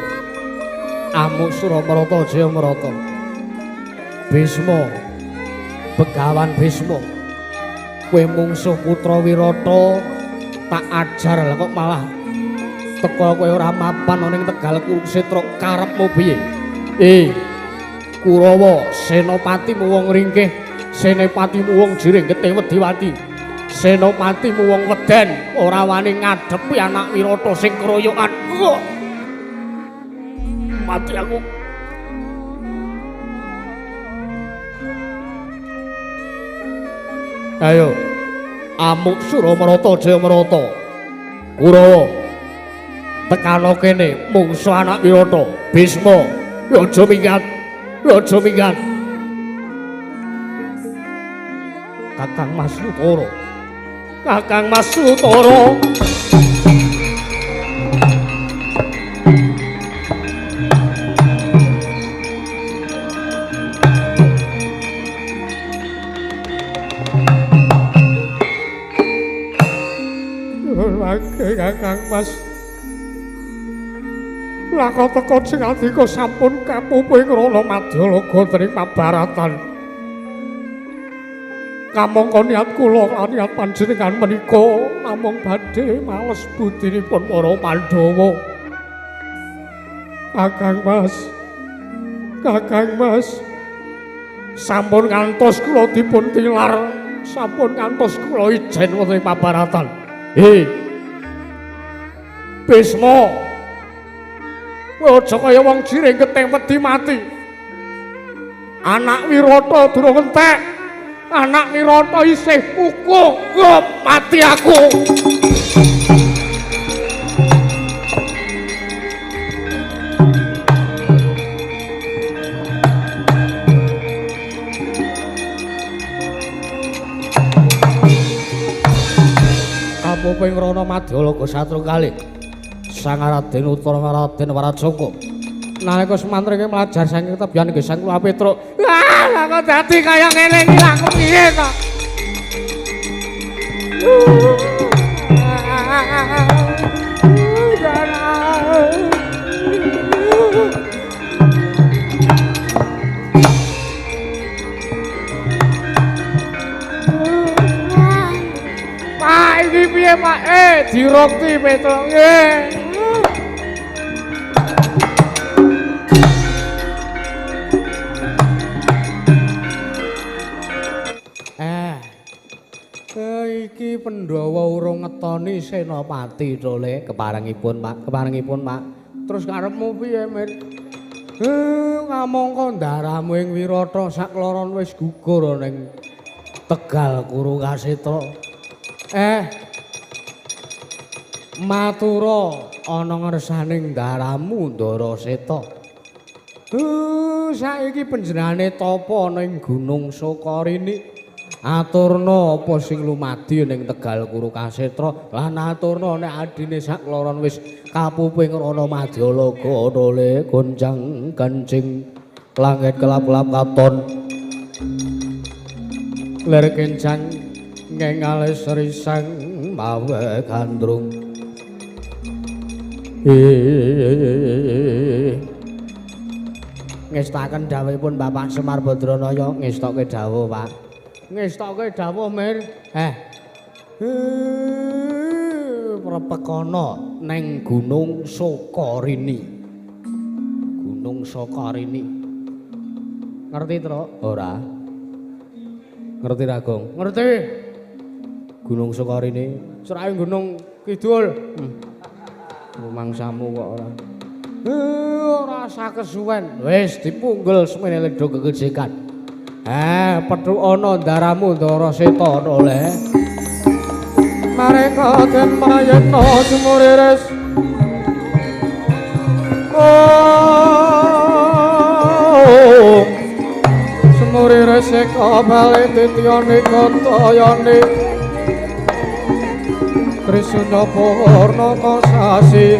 Amuk Suramarata Jayamarata. Bisma, Begawan Bisma, kowe mungsuh putra Wirata tak ajar lah kok malah teka kowe ora mapan ning Tegal Kurukshetra, karepmu piye? Kurawa, senopatimu wong ringkih, senopatimu wong jiring getih wedi-wadi, senopatimu wong weden ora wani ngadepi anak Wirata sing keroyokan. Mati aku. Ayo, amuk Suramarata Jayamarata, Kurawa, tekano kene mungsuh anak Wirata. Bisma, aja minggat, aja minggat. Kakang Mas Lutara, Kakang Mas Lutara. Kakang Mas, laka teka sing adika sampun kapupu ing rana Madyalaga dening pabaratan. Kamangka niat kula lan niat panjenengan menika namung badhe males budinipun para Pandhawa. Kakang Mas, Kakang Mas, sampun ngantos kula dipun tilar, sampun ngantos kula ijen wonten ing pabaratan. Bisma, kowe aja kaya wong jiring getih wedi mati. Anak Wirata durung entek, anak Wirata isih kukuh, mati aku. Kapupu ing rana Madyalaga satru kalih Sang Raden Uttara Raden Warajangka. Nalika semantrenge mlajar saking tebihan nggih Sang Kula Petruk. Lah, lah kok dadi kaya ngene iki lha aku piye to? Pak iki piye Pak? Dirokti Petruk nggih. Iki Pandhawa urung ngetoni senopati to le, keparengipun Pak, keparengipun Pak. Terus karepmu piye, Mir? Ngamangka ndaramu ing Wirata sakloron wis gugur ning Tegal Kurukasetra. Matura ana ngersaning ndaramu Ndaraseta. Saiki panjenengane tapa ana ing Gunung Sukarini. Aturna apa sing lumadi ning Tegal Kurukasetra lan aturna nek adine sakloron wis kapupu ing rana Madyalaga le goncang kancing langit kelap-kelap katon ler kencang ngengale serisang mawe gandrung. Ngestaken dawuhipun Bapak Semar Badranaya, ngestokke dawuh Pak. Ngestokke dawuh Mir. Prepekana neng Gunung Sukarini. Gunung Sukarini. Ngerti, Truk? Ora. Ngerti ra, Gong? Ngerti. Gunung Sukarini cerake Gunung Kidul. Rumangsamu kok ora. Ora usah kesuwen. Wis dipunggel semene ledo gegejekan. Petuk ana ndaramu Ndaraseta oleh. Mareka den prayitna sumuriris. Sumuriris eka bali titiyane kantayane. Trisunda purna sasi.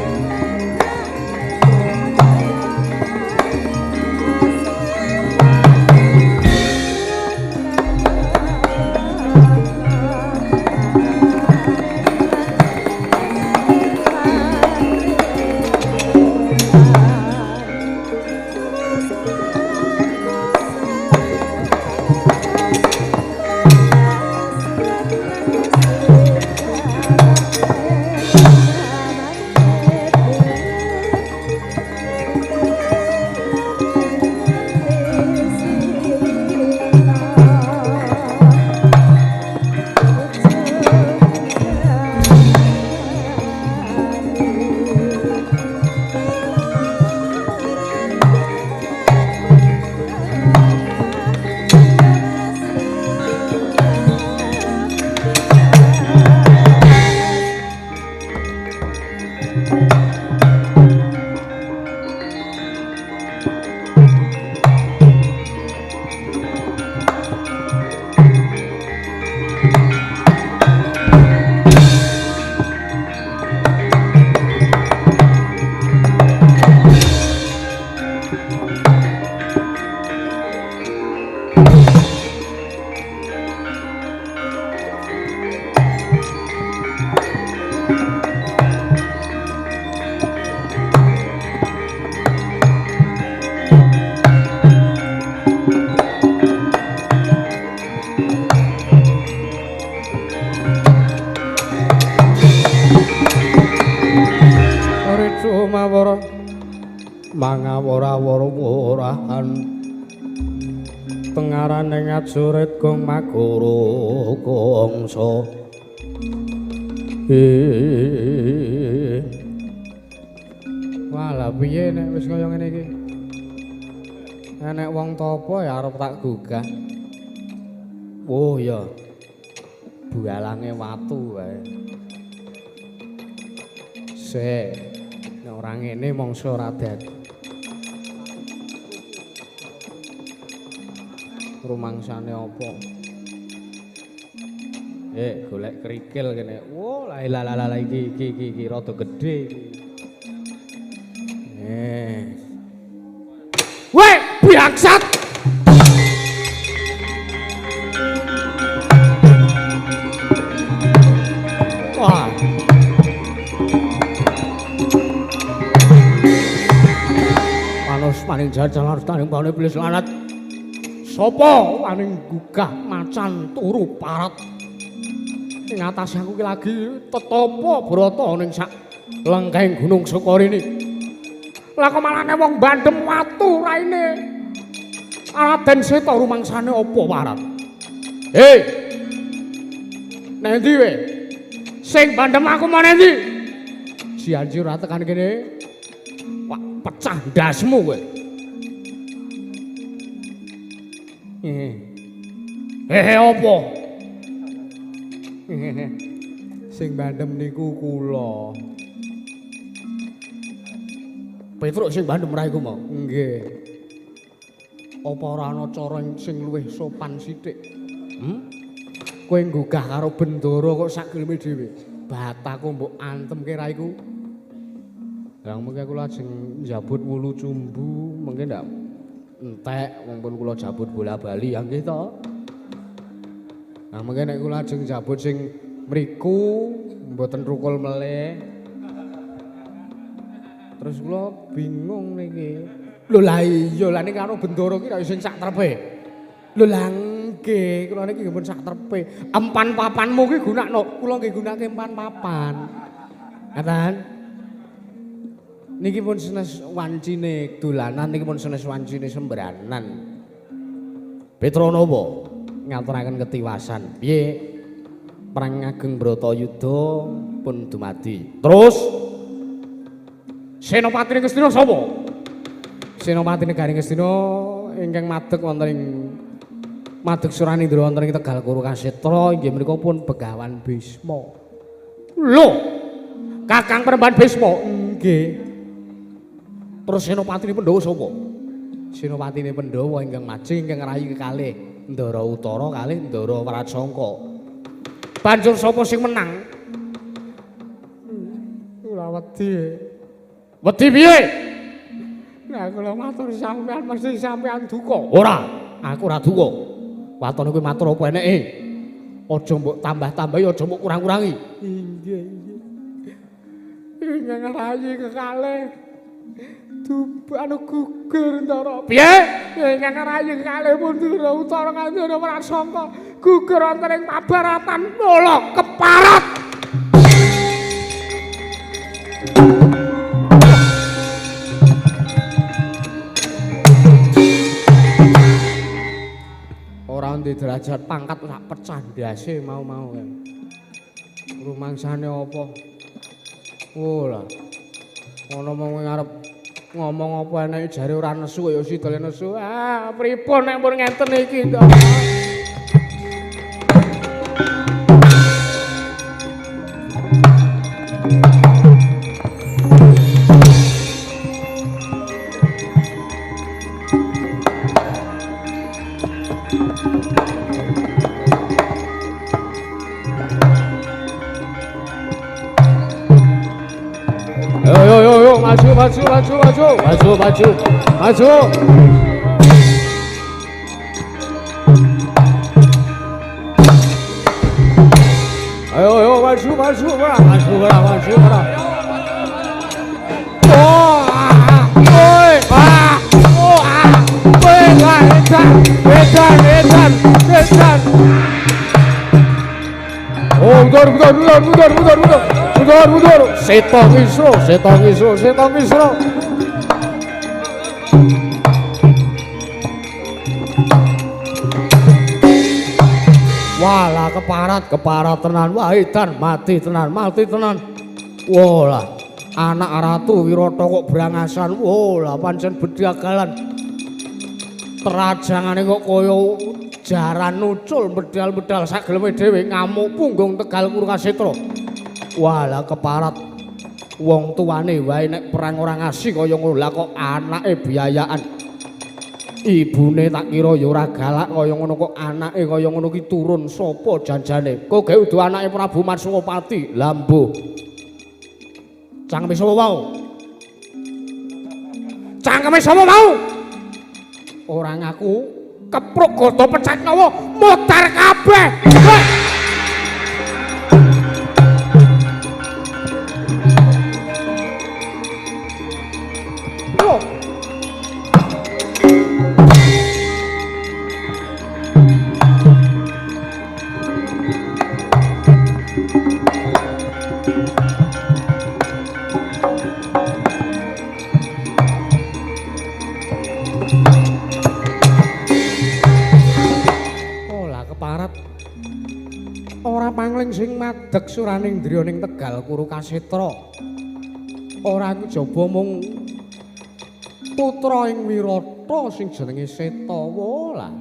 Mangawara-wara-warahan tengarane ngajurit gong magara gongso. Wah, lha piye nek wis kaya ngene iki? Nek wong topo ya arep tak gugah. Oh iya. Bualange watu wae. Sik, nek ora ngene mongso ora dadi. Rumangsane apa? Golek kerikil kene. Wo, la la la la iki iki iki, iki rada gedhe iki. Weh, bangsat. Wah. Panos paning jajal harus taning bane iblis lanat. Sopo wani gugah macan turu parat. Ing atas aku ki lagi tetapa brata ning sak lengkeng Gunung Sukorini. Lah kok malane wong bandem watu raine. Raden Seta rumangsane apa warat? Hei. Nang ndi we? Sing bandem aku mau nang ndi? Janji ora tekan kene. Wah, pecah ndasmu kowe. Hehe apa? Sing bandem niku kula. Petruk sing bandem ra iku mau. Nggih. Apa ora ana cara sing luwih sopan sithik? Kowe nggugah karo bendara kok sak geleme dhewe. Bataku mbok antemke ra iku. Lah mengke kula ajeng njabut wulu cumbu, mengke ndak entek wong pun kula jabut bola-bali ya nggih to. Nah mengke nek kula ajeng jabut sing mriku mboten rukul melih. Terus kula bingung niki. Lho lah iya lah nek karo bendara ki ra sing sak trepe. Lho lah nggih, kula niki nggih pun sak trepe. Empan papanmu ki gunakno, kula nggih gunake empan papan. Ngaten. Niki pun senes wancine dolanan, niki pun senes wancine sembranan. Petro napa? Ngaturaken ketiwasan. Piye? Perang ageng Bratayuda pun dumadi. Terus Senopati Ngastina sapa? Senopati negari Ngastina ingkang madeg wonten ing madeg Suranindra wonten ing Tegal Kuru Kasetra inggih menika pun Begawan Bisma. Lho, Kakang Peremban Bisma? Nggih. Terus Senopatine Pandhawa sapa? Senopatine Pandhawa ingkang majeng ingkang rayi kekalih Ndara Utara kalih Ndara Wrajangka. Banjur sapa sing menang? Kula wedi. Wedi piye? Nah kula matur sampean mesti sampean duka. Ora, aku ora duka. Watone kowe matur apa eneke? Aja mbok tambah-tambahi, aja mbok kurang-kurangi. Inggih, inggih. Ingkang rayi kekalih anu gugur Ndara. Piye? Ingkang rayi kekalih pun Ndara Utara Ndara Wrajangka gugur wonten ing pabaratan mula keparat. Ora ndek derajat pangkat sak pecah ndase mau-mau. Rumangsane apa? Oh lah. Ana wong arep ngomong apa eneke jare ora nesu kaya sidale nesu. Ah, pripun nek pun ngenten iki to? Maju, maju, maju, maju, maju, maju. Ayo, ayo, maju, maju, maju, maju, maju. Oh, oi, ah, oh, ah, oi, edan, edan, edan, edan. Oh, mundur, mundur, mundur, mundur, mundur, mundur. Mundur, mundur. Seta Kisra, Seta Kisra, Seta Kisra. Walah keparat, keparat tenan. Wah edan mati tenan, mati tenan. Walah, anak Ratu Wirata kok brangasan. Walah pancen bedagalan. Terajangane kok kaya jaran nucul medal-medal sageleme dhewe ngamuk punggung Tegal Kurukasetra. Walah keparat. Wong tuane wae nek perang ora ngasih kaya ngono, lah kok anake biayaan. Ibune tak kira ya ora galak kaya ngono kok anake kaya ngono ki turun sapa janjane? Kok gawe udu anake Prabu Matswapati. Lah mbuh. Cangkeme sapa wau? Cangkeme sapa wau? Ora ngaku kepruk goto pecat nawa modar kabeh. Sing madeg suraning driya ning Tegal Kurukasetra ora kejaba mung putra ing Wirata sing jenenge Setawa. Lah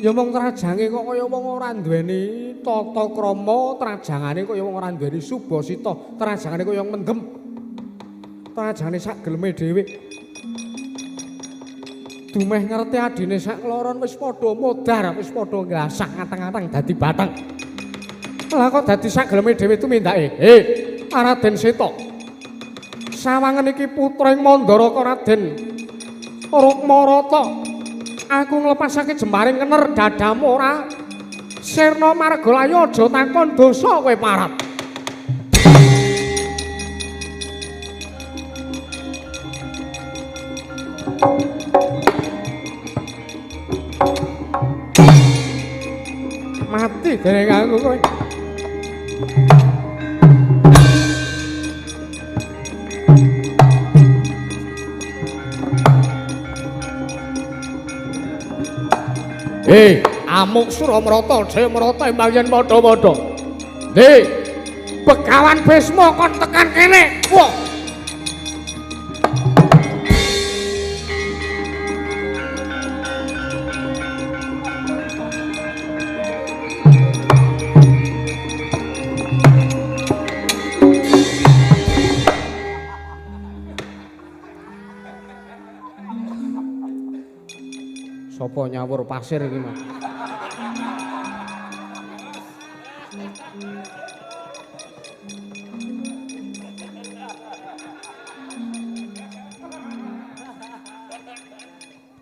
ya mung trajange kok kaya wong ora duweni tata krama, trajangane kaya wong ora duweni subasita, trajangane kaya mendem, trajangane sak geleme dhewe. Dumeh ngerti adine sak kloron wis padha modar, wis padha nglasah ngatang-atang dadi batang. Lah kok dadi sak geleme dhewe tumindake. He, Raden Seta. Sawangen iki putra ing Mandaraka Raden Rukmarata. Aku nglepasake jembaring kener dadamu ora sirna margalayu, aja takon dosa kowe parat. Mati dereng aku kowe. Hei, amuk Suramrata, Jayamrata emang yen padha-padha. Hei, Begawan Bisma kon tekan kene. Wah. Sopo nyawur pasir iki, Mas?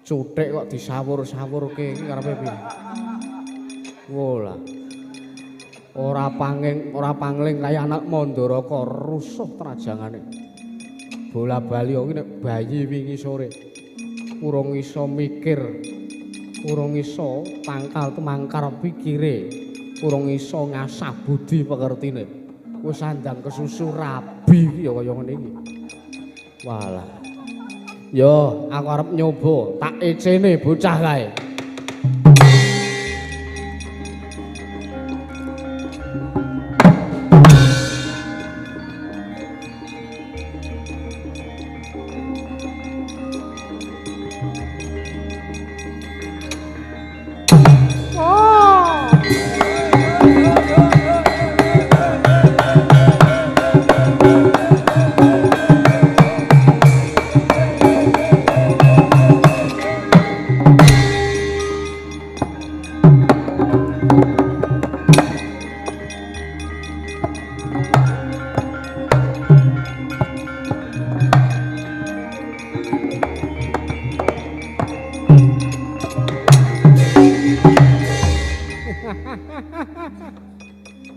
Cuthik kok disawur-sawurke iki karepe piye? Wolah. Ora panging, ora pangling kaya anak Mandaraka rusuh trajangane. Bola-bali iki nek bayi wingi sore urung iso mikir, urung iso tangkal temangkar pikire, urung iso ngasah budi pekertine. Wis sandang kesusu rabi iki ya kaya ngene iki. Walah. Yo, aku arep nyoba tak ecene bocah kae.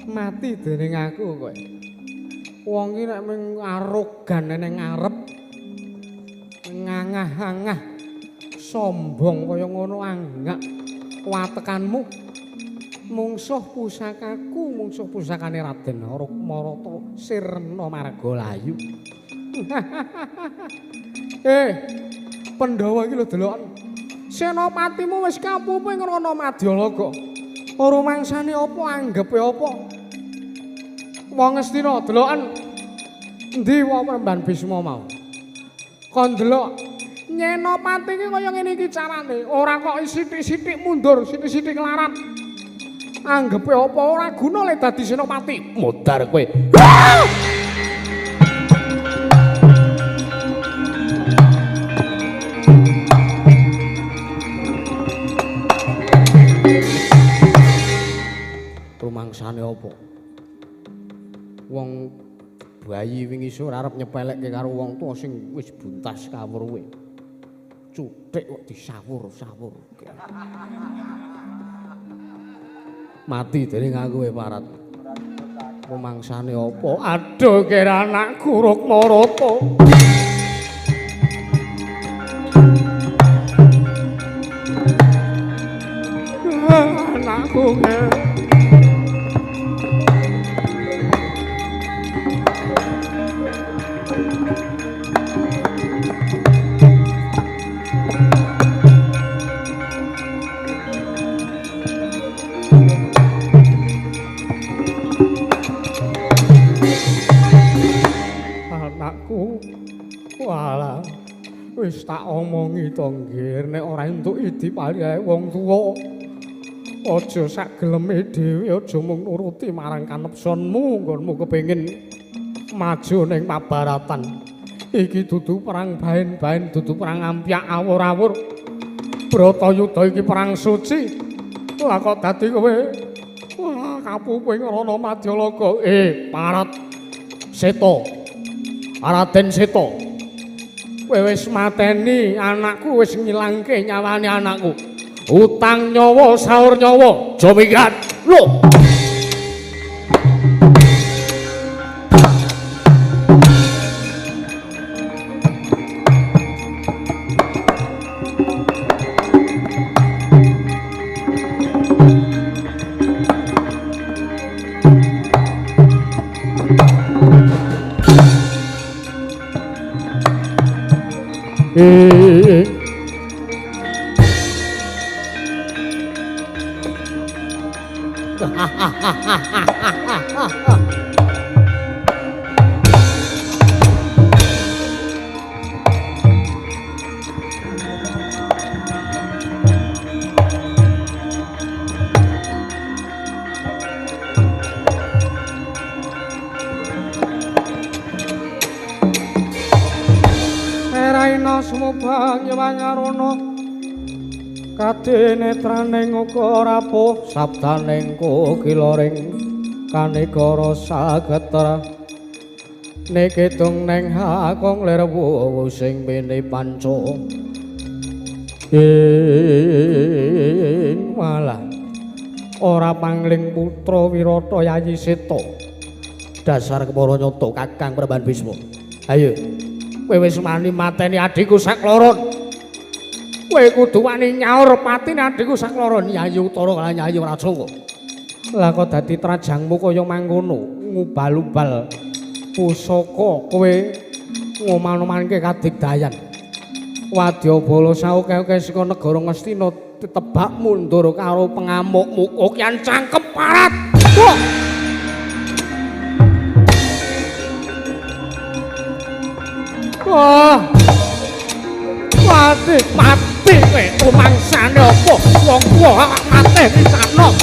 Mati dening aku kowe. Wong iki nek mung arogan ning ngarep, ngangah-angah, sombong kaya ngono anggak watekanmu. Mungsuh pusakaku, mungsuh pusakane Raden Rukmarata sirna margalayu. Pandhawa iki lho deloken. Senopatimu wis kapupu ing rono Madyalaga. Ora mangsane apa anggepe apa? Wong Ngastina deloken. Endi wong Premban Bisma mau? Kon delok Nyenopati iki kaya ngene iki carane, ora kok sithik-sithik mundur, sithik-sithik nglarat. Anggepe apa ora guna le dadi senopati. Modar kowe. Rumangsane apa? Wong bayi wingi sore arep nyepelekke karo wong tuwa sing wis buntas kawruhe. Cuthik kok disawur-sawur. Mati dening aku kowe parat. Rumangsane apa? Aduh kira anakku Rukmarata. Anakku walah wis tak omongi to nggir nek ora entuk idipalihe wong tuwa aja sak geleme dhewe aja mung nuruti marang kanepsonmu nggonmu kepengin maju ning pabaratan iki dudu perang baen-baen dudu perang ampyak awur-awur Bratayuda iki perang suci lah kok dadi kowe wah kapupu ing rono Madyalaga parat Seta Raden Seta kowe wis mateni anakku wis ngilangke nyawane anakku utang nyawa saur nyawa aja minggat lho. Kadenetraning uga rapuh sabdaning kokilaring kanegara sagetra nikidung ning hakong lirwu sing mene panca ing walah ora pangling putra Wirata Yayi Seta dasar kepara nyata Kakang Premban Bisma. Ayo kowe wis wani mateni adhiku sakloron. Kowe kudu wani nyaur patine adhiku sakloron Yayi Utara lan Yayi Wrajangga. Lah kok dadi trajangmu kaya mangkono ngubal-ubal pusaka kowe ngoman-omanke kadigdayan. Wadyabala saoke-oke saka negara Ngastina ditebak mundur karo pengamukmu okian cangkem parat. Wah. Wah. Mati, mati kowe rumangsane apa wong tuwa mateni sakno.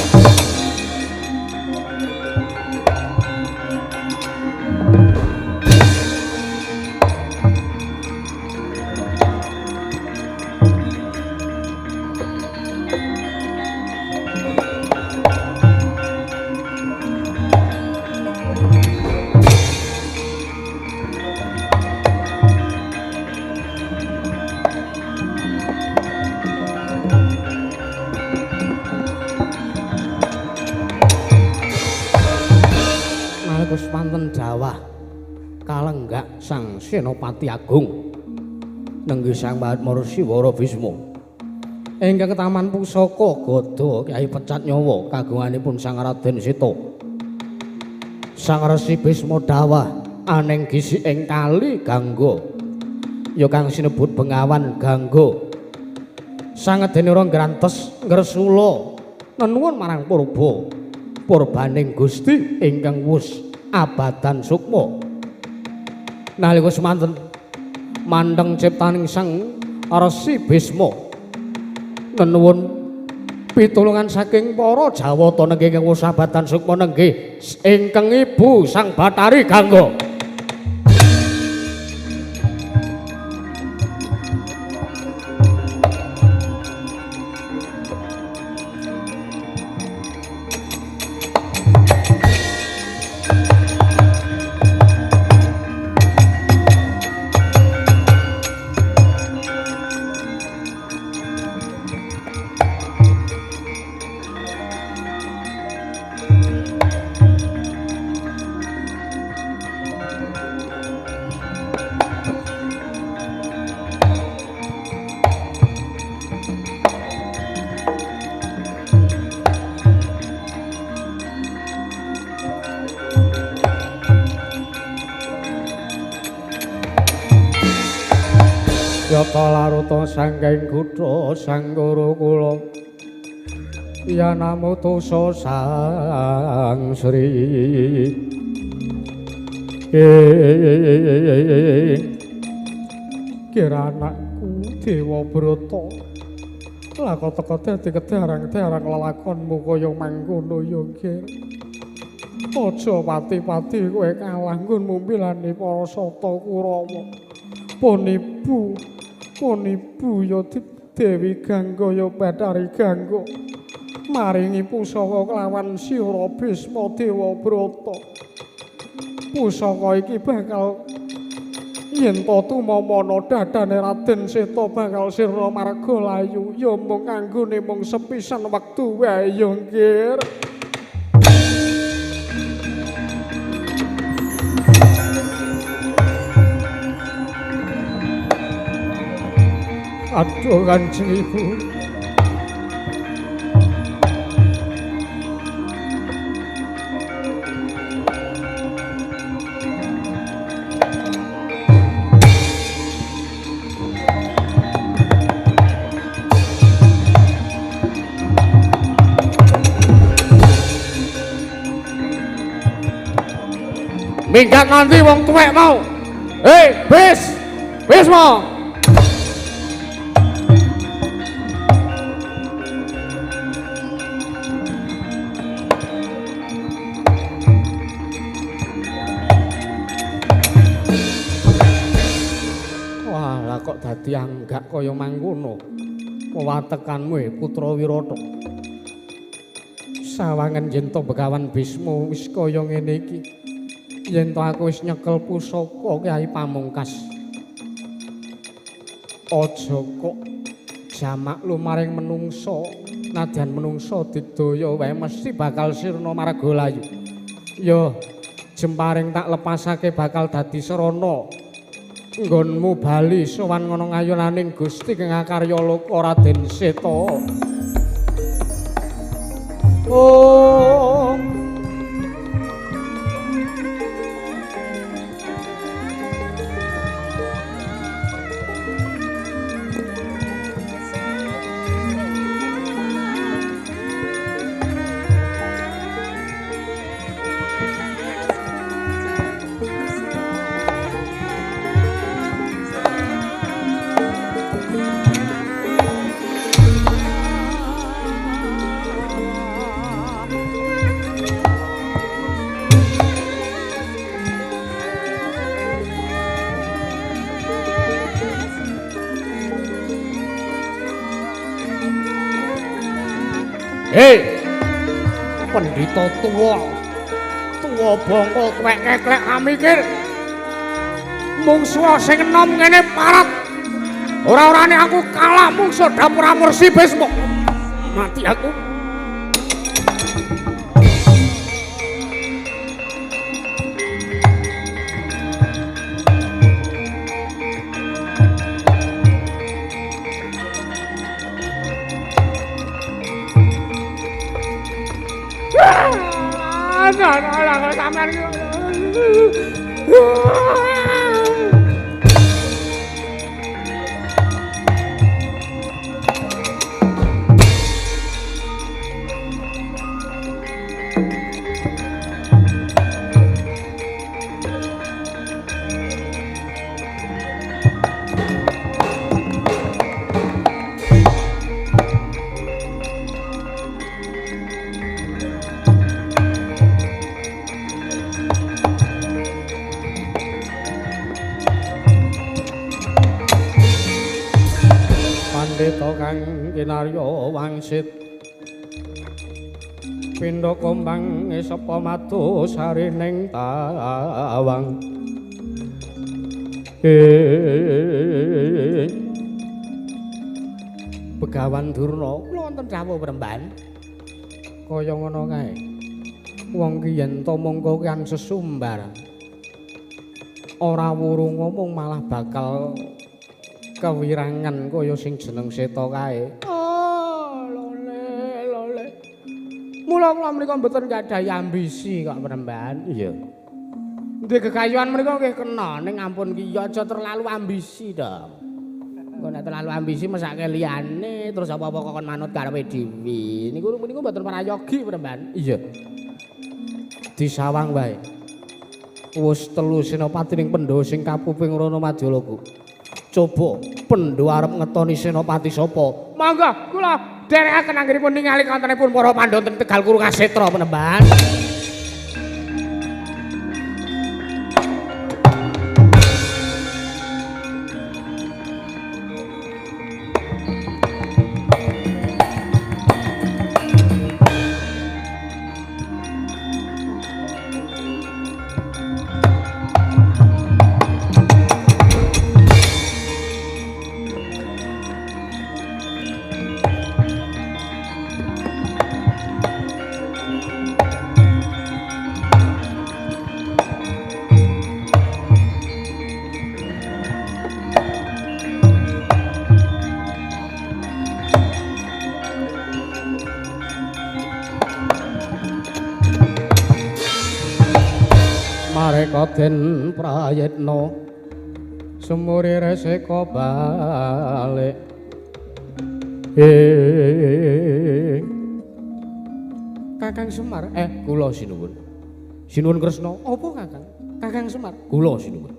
Kalenggak Sang Senopati Agung nenggih Sang Maharsi Wara Bisma ingkang ketaman pusaka gada Kyai Pecat Nyawa kagunganipun Sang Raden Seta. Sang Resi Bisma dawah aneng gisi ing kali Gangga Ya kang sinebut Bengawan Gangga. Sangedene ora ngrantes ngresula nenuwun marang purba purbaning Gusti ingkang wus abadan sukma. Nalika semanten mandheng ciptaning Sang Resi Bisma nenuwun pitulungan saking para Jawata nenggih ingkang wus abadan sukma nenggih ingkang ibu Sang Bathari Gangga. Yata laruta sangking kutha sangkara kula ya namutusa Sang Sri Kira anakku Dewa Brata lah kok teka dadi kedarang-darang lelakonmu kaya mangkono ya Ger. Aja pati-pati kowe kalah nggonmu milani para sata Kurawa. Pun ibu ya Dewi Gangga ya Bathari Gangga maringi pusaka kelawan Sira Bisma Dewa Brata. Pusaka iki bakal yen to tumamana dadane Raden Seta bakal sirna marga layu ya mung kanggone mung sepisan wektu wae ya Nggir. Aduh Kanjeng Ibu. Minggat nanti wong tuwek mau. Hei, bis. Bis mau. Kok dadi anggak kaya mangkono wewatekanmu Putra Wirata. Sawangen yen to Begawan Bisma wis kaya ngene iki, yen to aku wis nyekel pusaka Kyai Pamungkas, aja kok jamak lumaring menungsa, nadyan menungsa digdaya wae mesti bakal sirna marga layu. Ya jemparing tak lepasake bakal dadi srana nggonmu bali sowan ngono ngayunaning Gusti kang akarya loka Raden Seta. Oh. Hei, pendhita tuwa, tuwa bangka tuwek keklek amikir. Mungsuh sing enom ngene parat. Ora-orane aku kalah mungsuh dapur Amursi Bisma. Mati aku. Seta kang kinarya wangsit pindha kombang sapa madu sarining tawang. Begawan Durna, kula wonten dawuh Premban. Kaya ngono kae. Wong ki yen to mongko kang sesumbar ora wurung ngomong malah bakal kewirangan kaya sing jeneng Seta kae. Oh, lole lole. Mula kula menika mboten gadhahi ambisi kok Premban. Iya. Duwe kekayuan menika nggih kena ning ampun ki ya aja terlalu ambisi dong. Engko nek terlalu ambisi mesake liyane terus apa-apa kok kon manut karepe dhewe. Niku niku mboten prayogi Premban. Iya. Disawang wae. Wis telu senopati ning Pandhawa sing kapuping Rana Madyalaga. Coba Pandhawa arep ngetoni senopati sapa? Monggo kula dherekaken anggenipun ningali kawontenipun para Pandhawa teng Tegal Kuru Kasetra Penemban. Den Prayitna sumure reseka balik. Kakang Semar, kula sinuwun. Sinuwun Kresna, apa Kakang? Kakang Semar, kula sinuwun.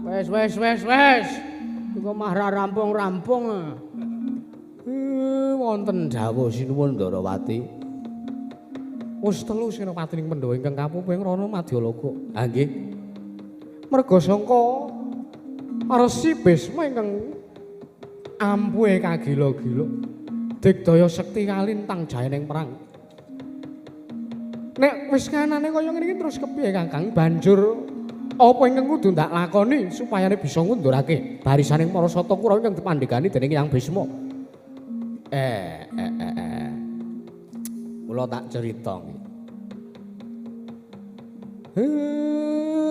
Wes wes wes wes. Iku mah ra rampung-rampung. Wonten dawuh sinuwun Ndarawati. Wis telu senopati ning Pandhawa ingkang kapuping Rana Madyalaga. Ha nggih. Merga sangka Resi Bisma ingkang ampuhe kagila-gila digdaya sekti kalintang jayaning perang. Nek wis kanane kaya ngene iki terus kepiye Kakang? Banjur apa ingkang kudu ndak lakoni supayane bisa ngundurake barisaning para sata Kurawa ingkang dipandhegani dening Hyang Bisma? Kula tak cerita nggih.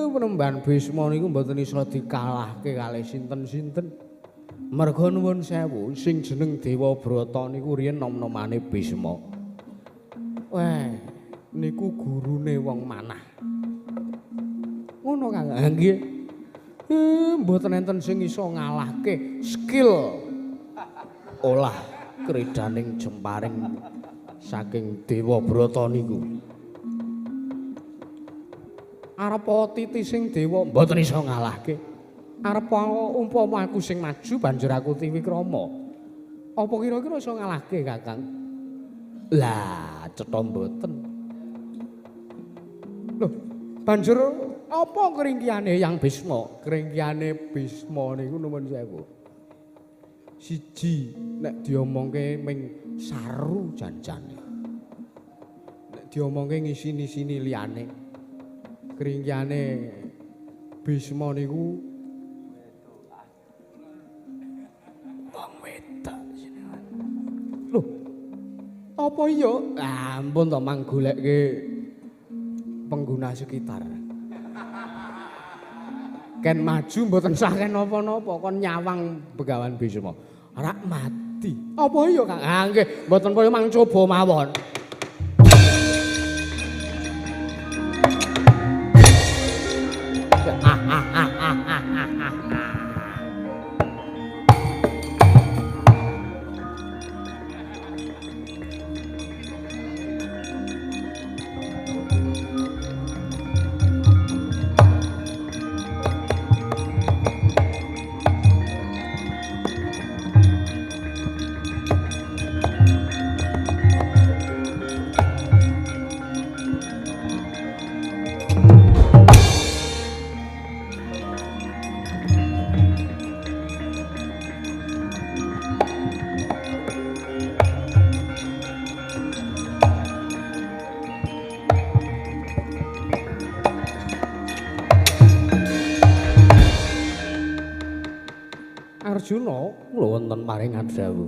Penemban Bisma niku mboten iso dikalahke kalih sinten-sinten. Merga nuwun sewu sing jeneng Dewa Brata niku riyen nom-nomane Bisma. Wah, niku gurune wong manah. Ngono Kang. Nggih. Mboten enten sing iso ngalahke skill olah kredaning jemparing saking Dewa Brata niku. Arep titi sing dewa mboten iso ngalahke. Arep umpama aku sing maju banjur aku tiwikrama. Apa kira-kira iso ngalahke Kakang? Lah, cetha mboten. Loh, banjur apa keringkiyane Hyang Bisma? Keringkiyane Bisma niku nuwun sewu. Siji nek diomongke ming saru janjane. Nek diomongke ngisini-sini liyane. Keringkiyane Bisma niku wong wedok jenengan. Lho, apa iya? Ampun to mang golekke pengguna sekitar. Ken maju mboten sah ken napa-napa kon nyawang Begawan Bisma. Rak mati. Apa iya Kang? Ah nggih, mboten kaya mang coba mawon. Arjuna kula wonten paring dawuh.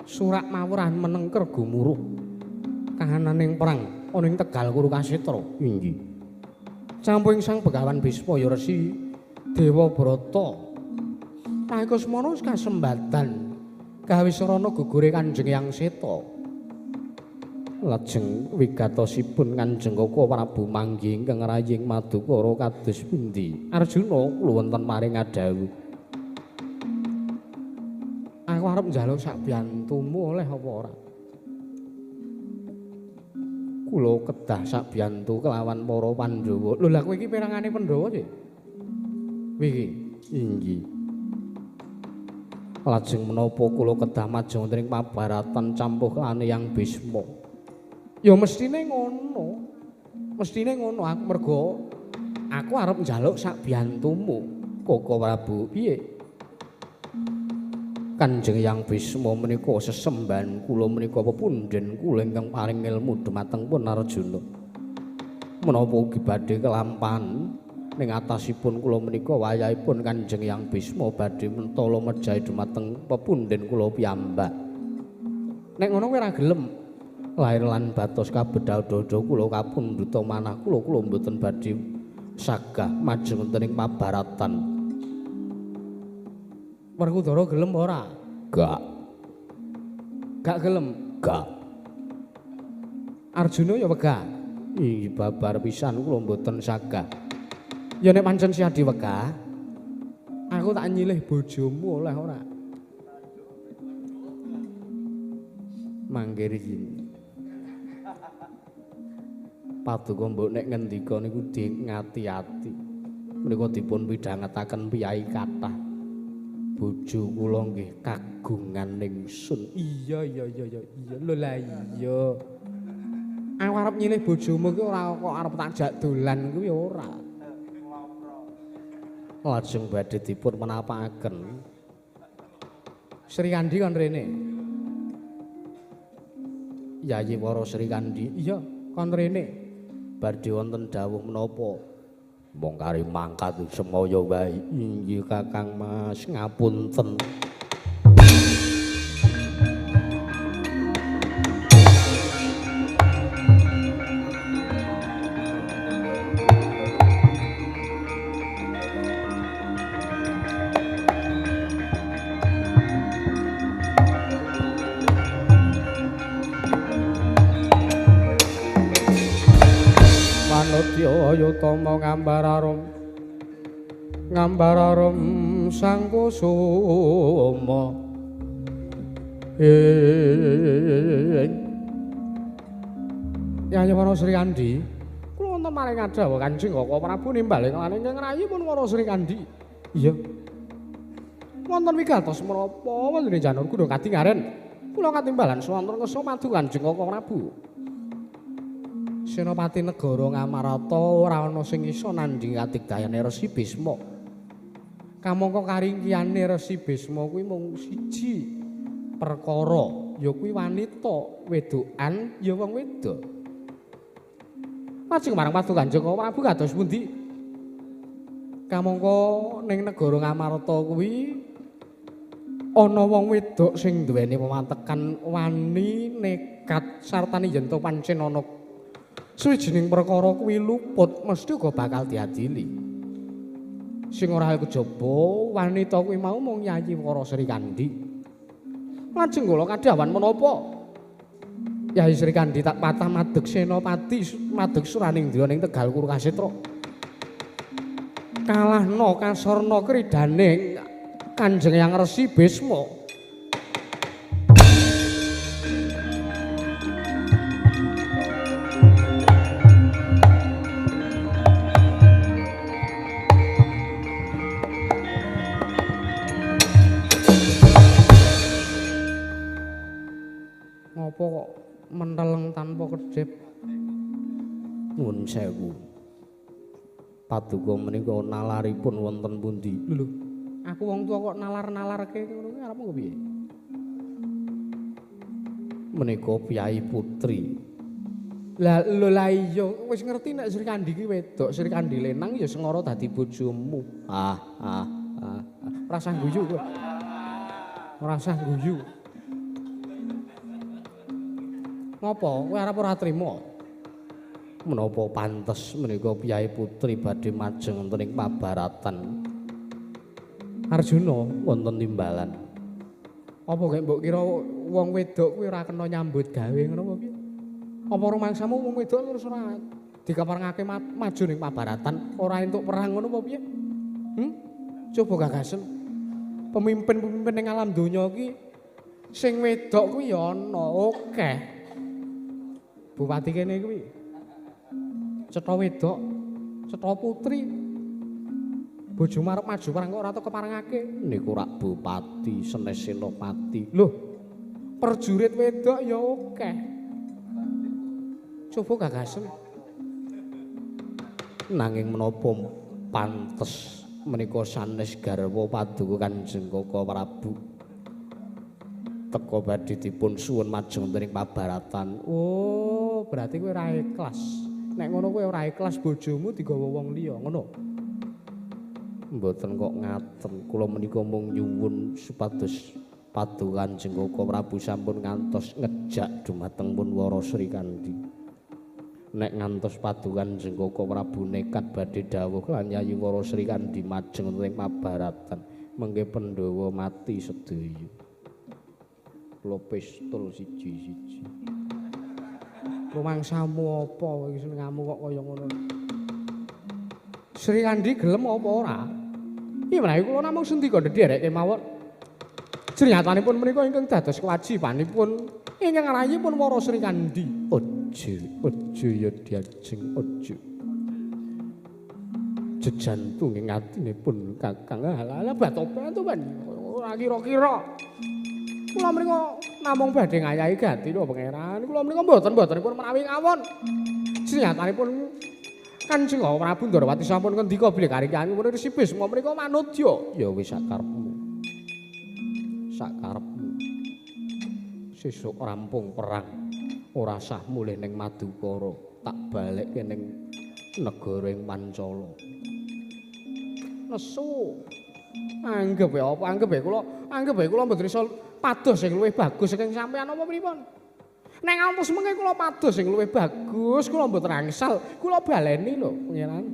Surak mawurah menengker gumuruh kahananing perang ana ing Tegal Kurukasetra. Inggih. Campuh ing Sang Begawan Bisma ya Resi Dewabrata. Nalika semono kasembatan gawe sarana gugure Kanjeng Hyang Seta. Lajeng wigatosipun Kanjeng Koko Prabu manggih ingkang raying madukara kados pundi? Arjuna kula wonten paring dawuh. Aku arep njaluk sak biyantumu oleh apa ora? Kula kedah sak biyantu kelawan para Pandhawa. Lho lha kowe iki perangane Pandhawa sih? Iki inggih. Lajeng menapa kula kedah majeng wonten ing pabaratan campuh lan Hyang Bisma? Ya mestine ngono. Mestine ngono aku mergo aku arep njaluk sak biyantumu, Koko Prabu. Piye? Kanjeng Hyang Bisma menika sesembahan kula menika pepundhen kula ingkang paring ilmu dumateng pun Arjuna. Menapa ugi badhe kelampahan ning atasipun kula menika wayahipun Kanjeng Hyang Bisma badhe mentala mejahi dumateng pepundhen kula piyambak. Nek ngono kowe ora gelem? Lahir lan batos kabedhal dada kula kapundhuta manah kula kula mboten badhe sagah majeng wonten ing pabaratan. Werkudara gelem ora? Gak. Gak gelem? Gak. Arjuna ya wegah. Ih, babar pisan kula mboten sagah. Ya nek pancen siadi wegah, aku tak nyilih bojomu oleh ora? Mangke riyin. Paduka mbok nek ngendika niku ngati-ati. Menika dipun pidhangetaken piyai kathah. Bojo kula nggih kagungan ningsun. Iya iya iya iya iya lho lah iya. Aku arep nyilih bojomu ki ora kok arep tak jak dolan kuwi ora. Lajeng badhe dipun menapakaken. Sri Kandi kon rene. Yayi Wara Sri Kandi. Iya, kon rene. Badhe wonten dawuh menapa? Mong kari mangkat semaya wae. Inggih Kakang Mas, ngapunten. Yutama ngambararum ngambararum sang kusuma ing Yayi Wara Sri Kandi kula wonten maring adhawa Kanjeng Koko Prabu nimbal ing lan ingkang rayi pun Wara Sri Kandi. Iya. Wonten wigatos menapa wonten janur kuda katingaren kula katimbalan swanten kersa madu Kanjeng Koko Prabu. Senopati negara Ngamarta ora ana sing iso nandhingi kadigdayane Resi Bisma. Kamangka karingkiyane Resi Bisma kuwi mung siji perkara, ya kuwi wanita wedokan ya wong wedok. Lajeng marang padu Kanjeng Prabu kados pundi? Kamangka ning negara Ngamarta kuwi ana wong wedok sing duweni pewatekan wani nekat sartane yen to pancen ana suwijining perkara kuwi luput mesti uga bakal diadili. Sing ora kejaba wanita kuwi mau mung Yayi Wara Sri Kandi. Lajeng kula kadhawan menapa? Yayi Sri Kandi tak patah madeg senopati madeg suraning ndya ning Tegal Kurukasetra. Kalahna kasarna kridane Kanjeng Hyang Resi Bisma. Ngopo kok menteleng tanpa kedhep? Nuwun sewu. Paduka menika nalaripun wonten pundi? Lho, aku wong tuwa kok nalar-nalarke ngono kuwi arepmu piye? Menika piyai putri. Lah lho lah iya, wis ngerti nek Sri Kandi ki wedok, Sri Kandi lenang ya sengara dadi bojomu. Ah ah ah. Rasah guyu kowe. Rasah guyu. Ngopo? Kowe arep ora trima? Menapa pantes menika Kyai Putri badhe majeng wonten ing pabaratan? Arjuna wonten timbalan. Apa kek mbok kira wong wedok kuwi ora kena nyambut gawe ngono apa piye? Apa rumangsamu wong wedok terus ora dikaparengake maju ning pabaratan, ora entuk perang ngono apa piye? Coba gagasen. Pemimpin-pemimpin ning alam donya iki sing wedok kuwi ya ana akeh. Bupati kene kuwi cetha wedok, cetha putri. Bojomu arep maju perang kok ora tau keparengake. Niku rak bupati senes senopati. Loh, perjurit wedok ya akeh. Coba gagasen. Nanging menapa pantes menika sanes garwa paduka Kanjeng Kaka Prabu teka badhe dipun suwun majeng wonten ing pabaratan. Oh, berarti kowe ora ikhlas. Nek ngono kowe ora ikhlas bojomu digawa wong liya, ngono. Mboten kok ngaten, kula menika mung nyuwun supados paduka Kanjeng Kaka Prabu sampun ngantos ngejak dumateng pun Wara Srikandhi. Nek ngantos paduka Kanjeng Kaka Prabu nekat badhe dawuh lan Yayi Wara Srikandhi majeng wonten ing pabaratan, mengke Pandhawa mati sedaya. Kula pistol siji-siji. Rumangsamu apa iki senengamu kok kaya ngono? Srikandhi gelem apa ora? Iki menawi kula namung sendika ndherek kemawon. Srinyatanipun menika ingkang dados kewajibanipun ingkang rayipun Wara Srikandhi. Aja, aja ya diajeng aja. Jejantung ing atinipun Kakang. Alah batoban ora kira-kira. Kula menika namung badhe ngayahi gati lho pangeran. Kula menika mboten-mbotenipun menawi ngawon. Srinyatanipun Kanjeng Prabu Ndorowati sampun ngendika bilih karyanipun Resi Bisma menika manudya. Ya wis sakarepmu. Sakarepmu. Sesuk rampung perang, ora sah mulih ning Madukara, tak balekke ning negara ing Pancala. Nesu. Anggep ya apa anggep ya kula, anggep ya kula mboten iso pados sing luwih bagus saking sampeyan apa pripun? Nek ngantos mengke kula pados sing luwih bagus, kula mboten angsal, kula baleni lho, pangeran.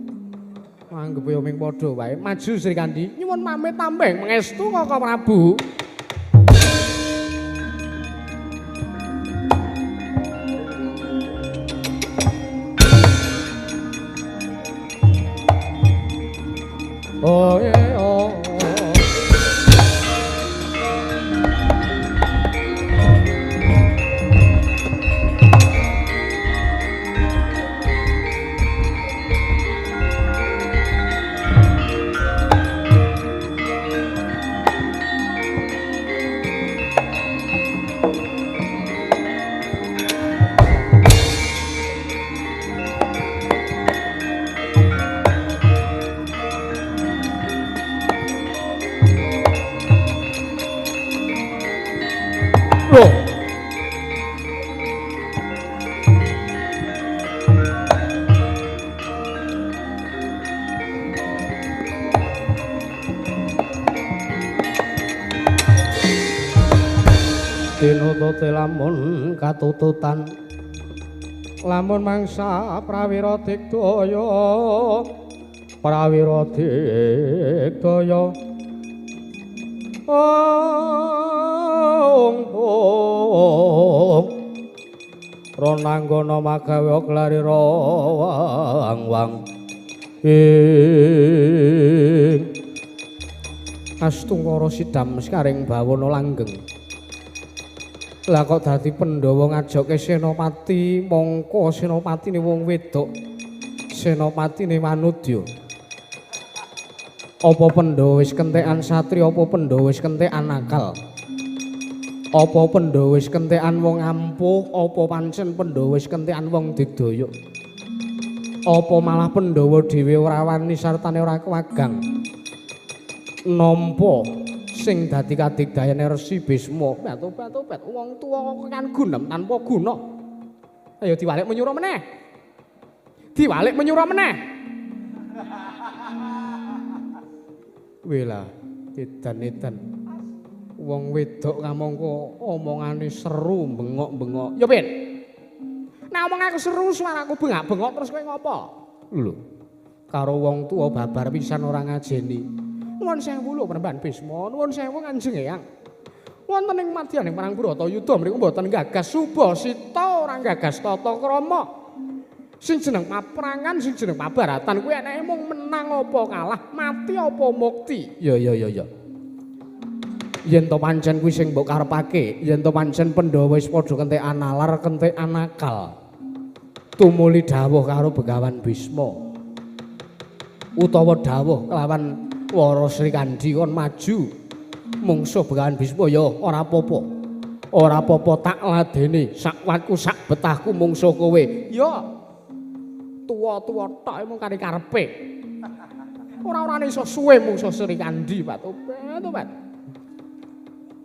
Anggep ya ming padha wae. Maju Srikandhi, nyuwun pamit tambeng mengestu Kaka Prabu. Oh yeah, oh. Tinututi lamun katututan, lamun mangsa prawira digdaya, prawira digdaya. Ong ong ronanggana magawe glari rawang wang ing astungkara sidam sekaring bawana langgeng. Lah kok dadi Pandhawa ngajokke senopati, mongko senopatine wong wedok, senopatine manudya. Apa Pandhawa wis kentekan satriya, apa Pandhawa wis kentekan akal? Apa Pandhawa wis kentekan wong ampuh, apa pancen Pandhawa wis kentekan wong digdaya? Apa malah Pandhawa dhewe ora wani sartane ora kewagang nampa sing dadi kadigdayane Resi Bisma? Batu-batu wong tuwa kok kan gunem tanpa guna. Ayo diwalik menyura meneh. Diwalik menyura meneh. Wela. Edan-edan. Wong wedok kamangka omongane seru bengok-bengok. Ya ben. Nek omong aku seru suaraku bengak-bengok terus kowe ngopo? Lho. Karo wong tuwa babar pisan ora ngajeni. Nuwun sewu lho Panembahan Bisma, nuwun sewu Kanjeng Eyang. Wonten ing madyaning perang Bratayuda mriku mboten gagas subasita, ora gagas tata krama. Sing jeneng paprangan, sing jeneng pabaratan kuwi eneke mung menang apa kalah, mati apa mukti. Ya ya ya ya. Yen to pancen kuwi sing mbok karepake, yen to pancen Pandhawa wis padha kentekan nalar, kentekan akal. Tumuli dawuh karo Begawan Bisma. Utawa dawuh kelawan Wara Srikandhi kon maju mungsuh Begawan Bisma ya ora apa-apa. Ora apa-apa tak ladeni, sakwatku sak betahku mungsuh kowe. Ya. Tuwa-tuwa tok mung kari karepe. Ora-orane iso suwe mungsuh Srikandhi, Pak Tobat, Tobat.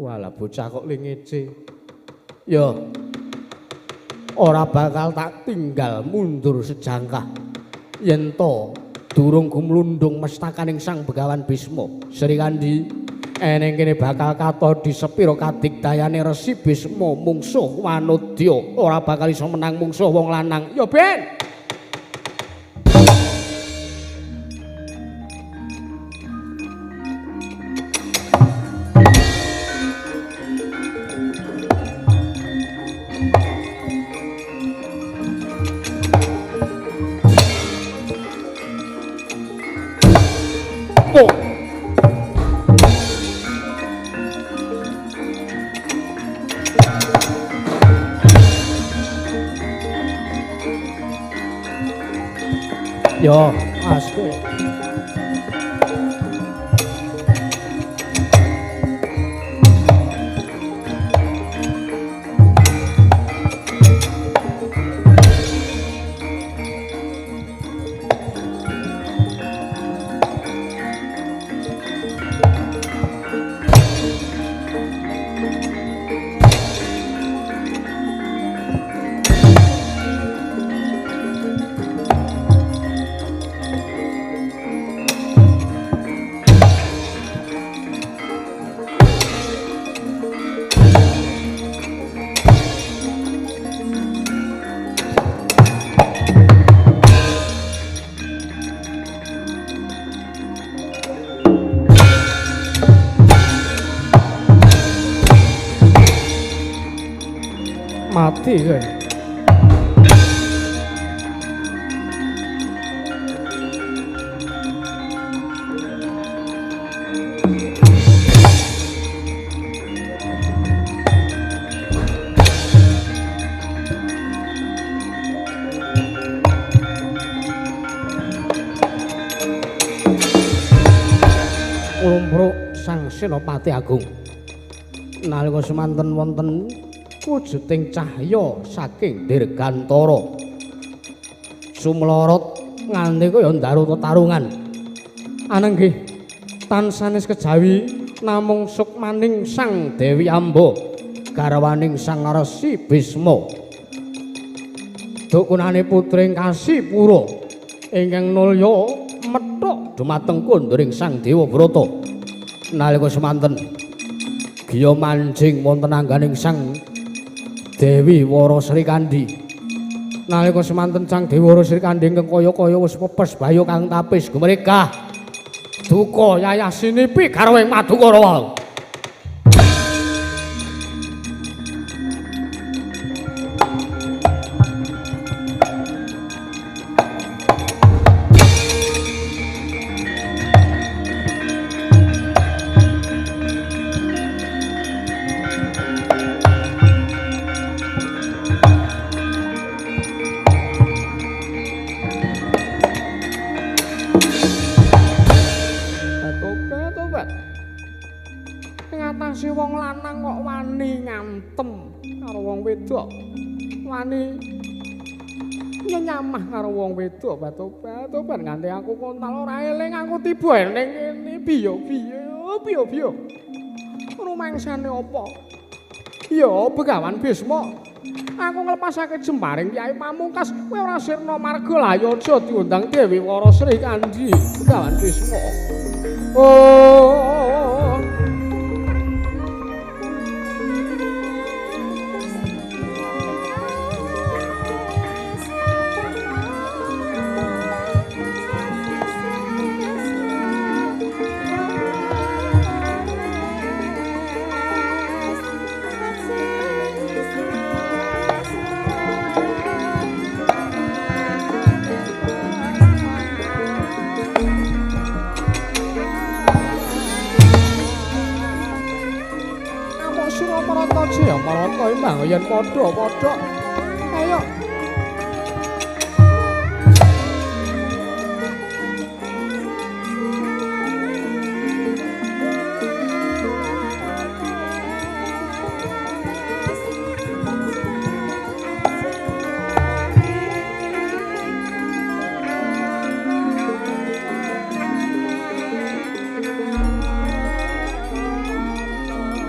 Walah bocah kok le ngece. Ya. Ora bakal tak tinggal mundur sejangkah. Yen to durung gumlundung mestakaning Sang Begawan Bisma, Srikandhi eneng kene bakal katon di sepira kadigdayane Resi Bisma mungsuh Wanodya, ora bakal iso menang mungsuh wong lanang. Ya ben. Yo, as kowe. Mati kowe. Ulumpruk Sang Senopati Agung. Nalika semanten wonten wujuding cahya saking dirgantara sumlorot nganti kaya ndaru tetarungan. Anenggih tansanes kejawi namung sukmaning Sang Dewi Amba garwaning Sang Resi Bisma. Dukunane putring Kasipura ingkang nulya methuk dumateng kunduring Sang Dewabrata. Nalika semanten giya manjing wonten angganing Sang Dewi Wara Srikandhi. Nalika semanten Sang Dewi Wara Srikandhi ingkang kaya-kaya wis pepes bayo kang tapis gumregah duka yayah sinipi garwing Madukara wau. Ngatasi wong lanang kok wani ngantem karo wong wedok, wani nyenyamah karo wong wedok. Batobat nganti aku kontal ora eling aku tiba ning kene biyo biyo biyo biyo rumangsane apa ya Begawan Bisma, aku nglepasake jemparing Kyai Pamungkas kowe ora sirna marga layaja diundang Dewi Wara Srikandhi. Begawan Bisma, oh. Marata imbang yen padha-padha. Ayo.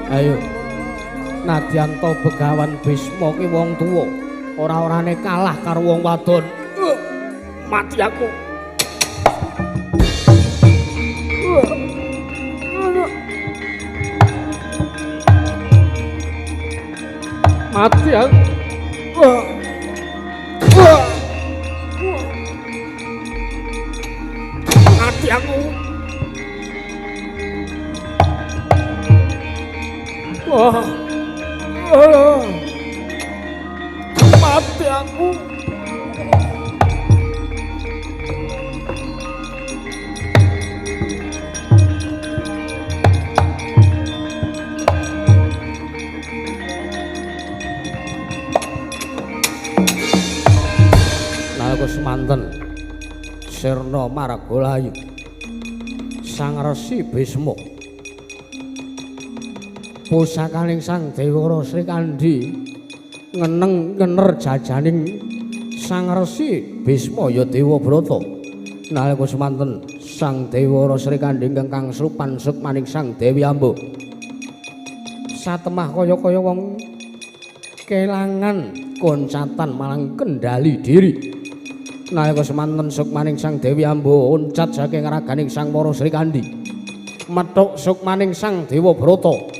Ayo. Nadyan to Begawan Bisma ki wong tuwa, ora-orane kalah karo wong wadon. Mati aku. Mati aku. Mati aku. Wah. Mati aku. Nalika semanten sirna marga layu Sang Resi Bisma pusakaning Sang Dewara Srikandhi ngeneng ngener jajaning Sang Resi Bisma ya Dewabrata. Nalika semanten Sang Dewara Srikandhi ingkang kangsupan sukmaning Sang Dewi Amba satemah kaya-kaya wong kelangan koncatan malang kendali diri. Nalika semanten sukmaning Sang Dewi Amba oncat saking raganing Sang Para Srikandhi methuk sukmaning Sang Dewabrata.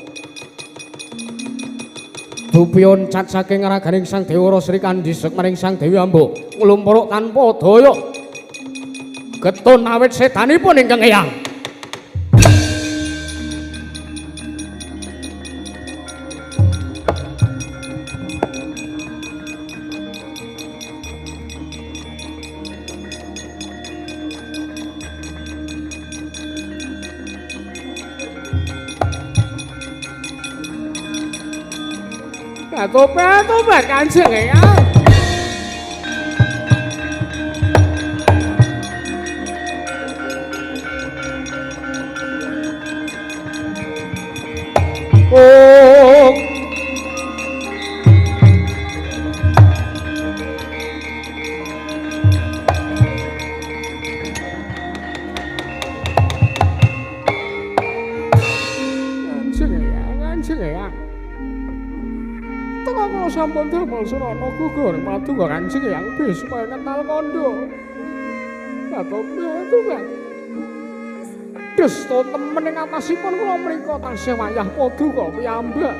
Dupi oncat saking raganing Sang Dewara Srikandhi sukmaning Sang Dewi Amba nglumpruk tanpa daya getun awit sedanipun ingkang eyang. Tobat Kanjeng Eyang. Oh. Kanjeng Eyang, Kanjeng Eyang. Teka kula sampun derma surana gugur madungga Kanjeng Eyang Bisma kenal kandha. Tobat. Dusta temen ing atasipun kula mriku tasih wayah paduka piyambak.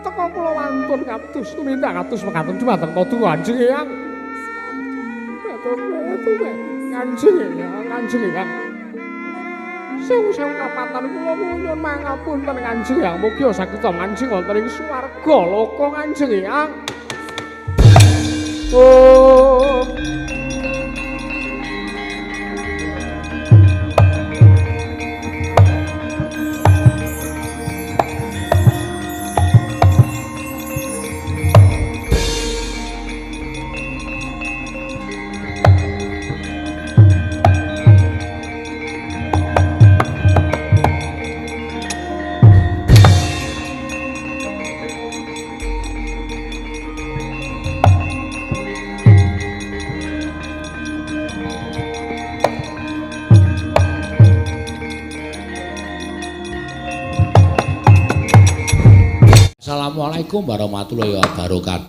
Teka kula wantun kados tumindak kados mekaten dhumateng paduka Kanjeng Eyang. Tobat. Kanjeng Eyang, Kanjeng Eyang. Sewu-sewu kapatan kula nyuwun mangapunten Kanjeng Eyang, mugi saged manjing wonten ing swarga loka Kanjeng Eyang. Oh. Assalamualaikum warahmatullahi wabarakatuh.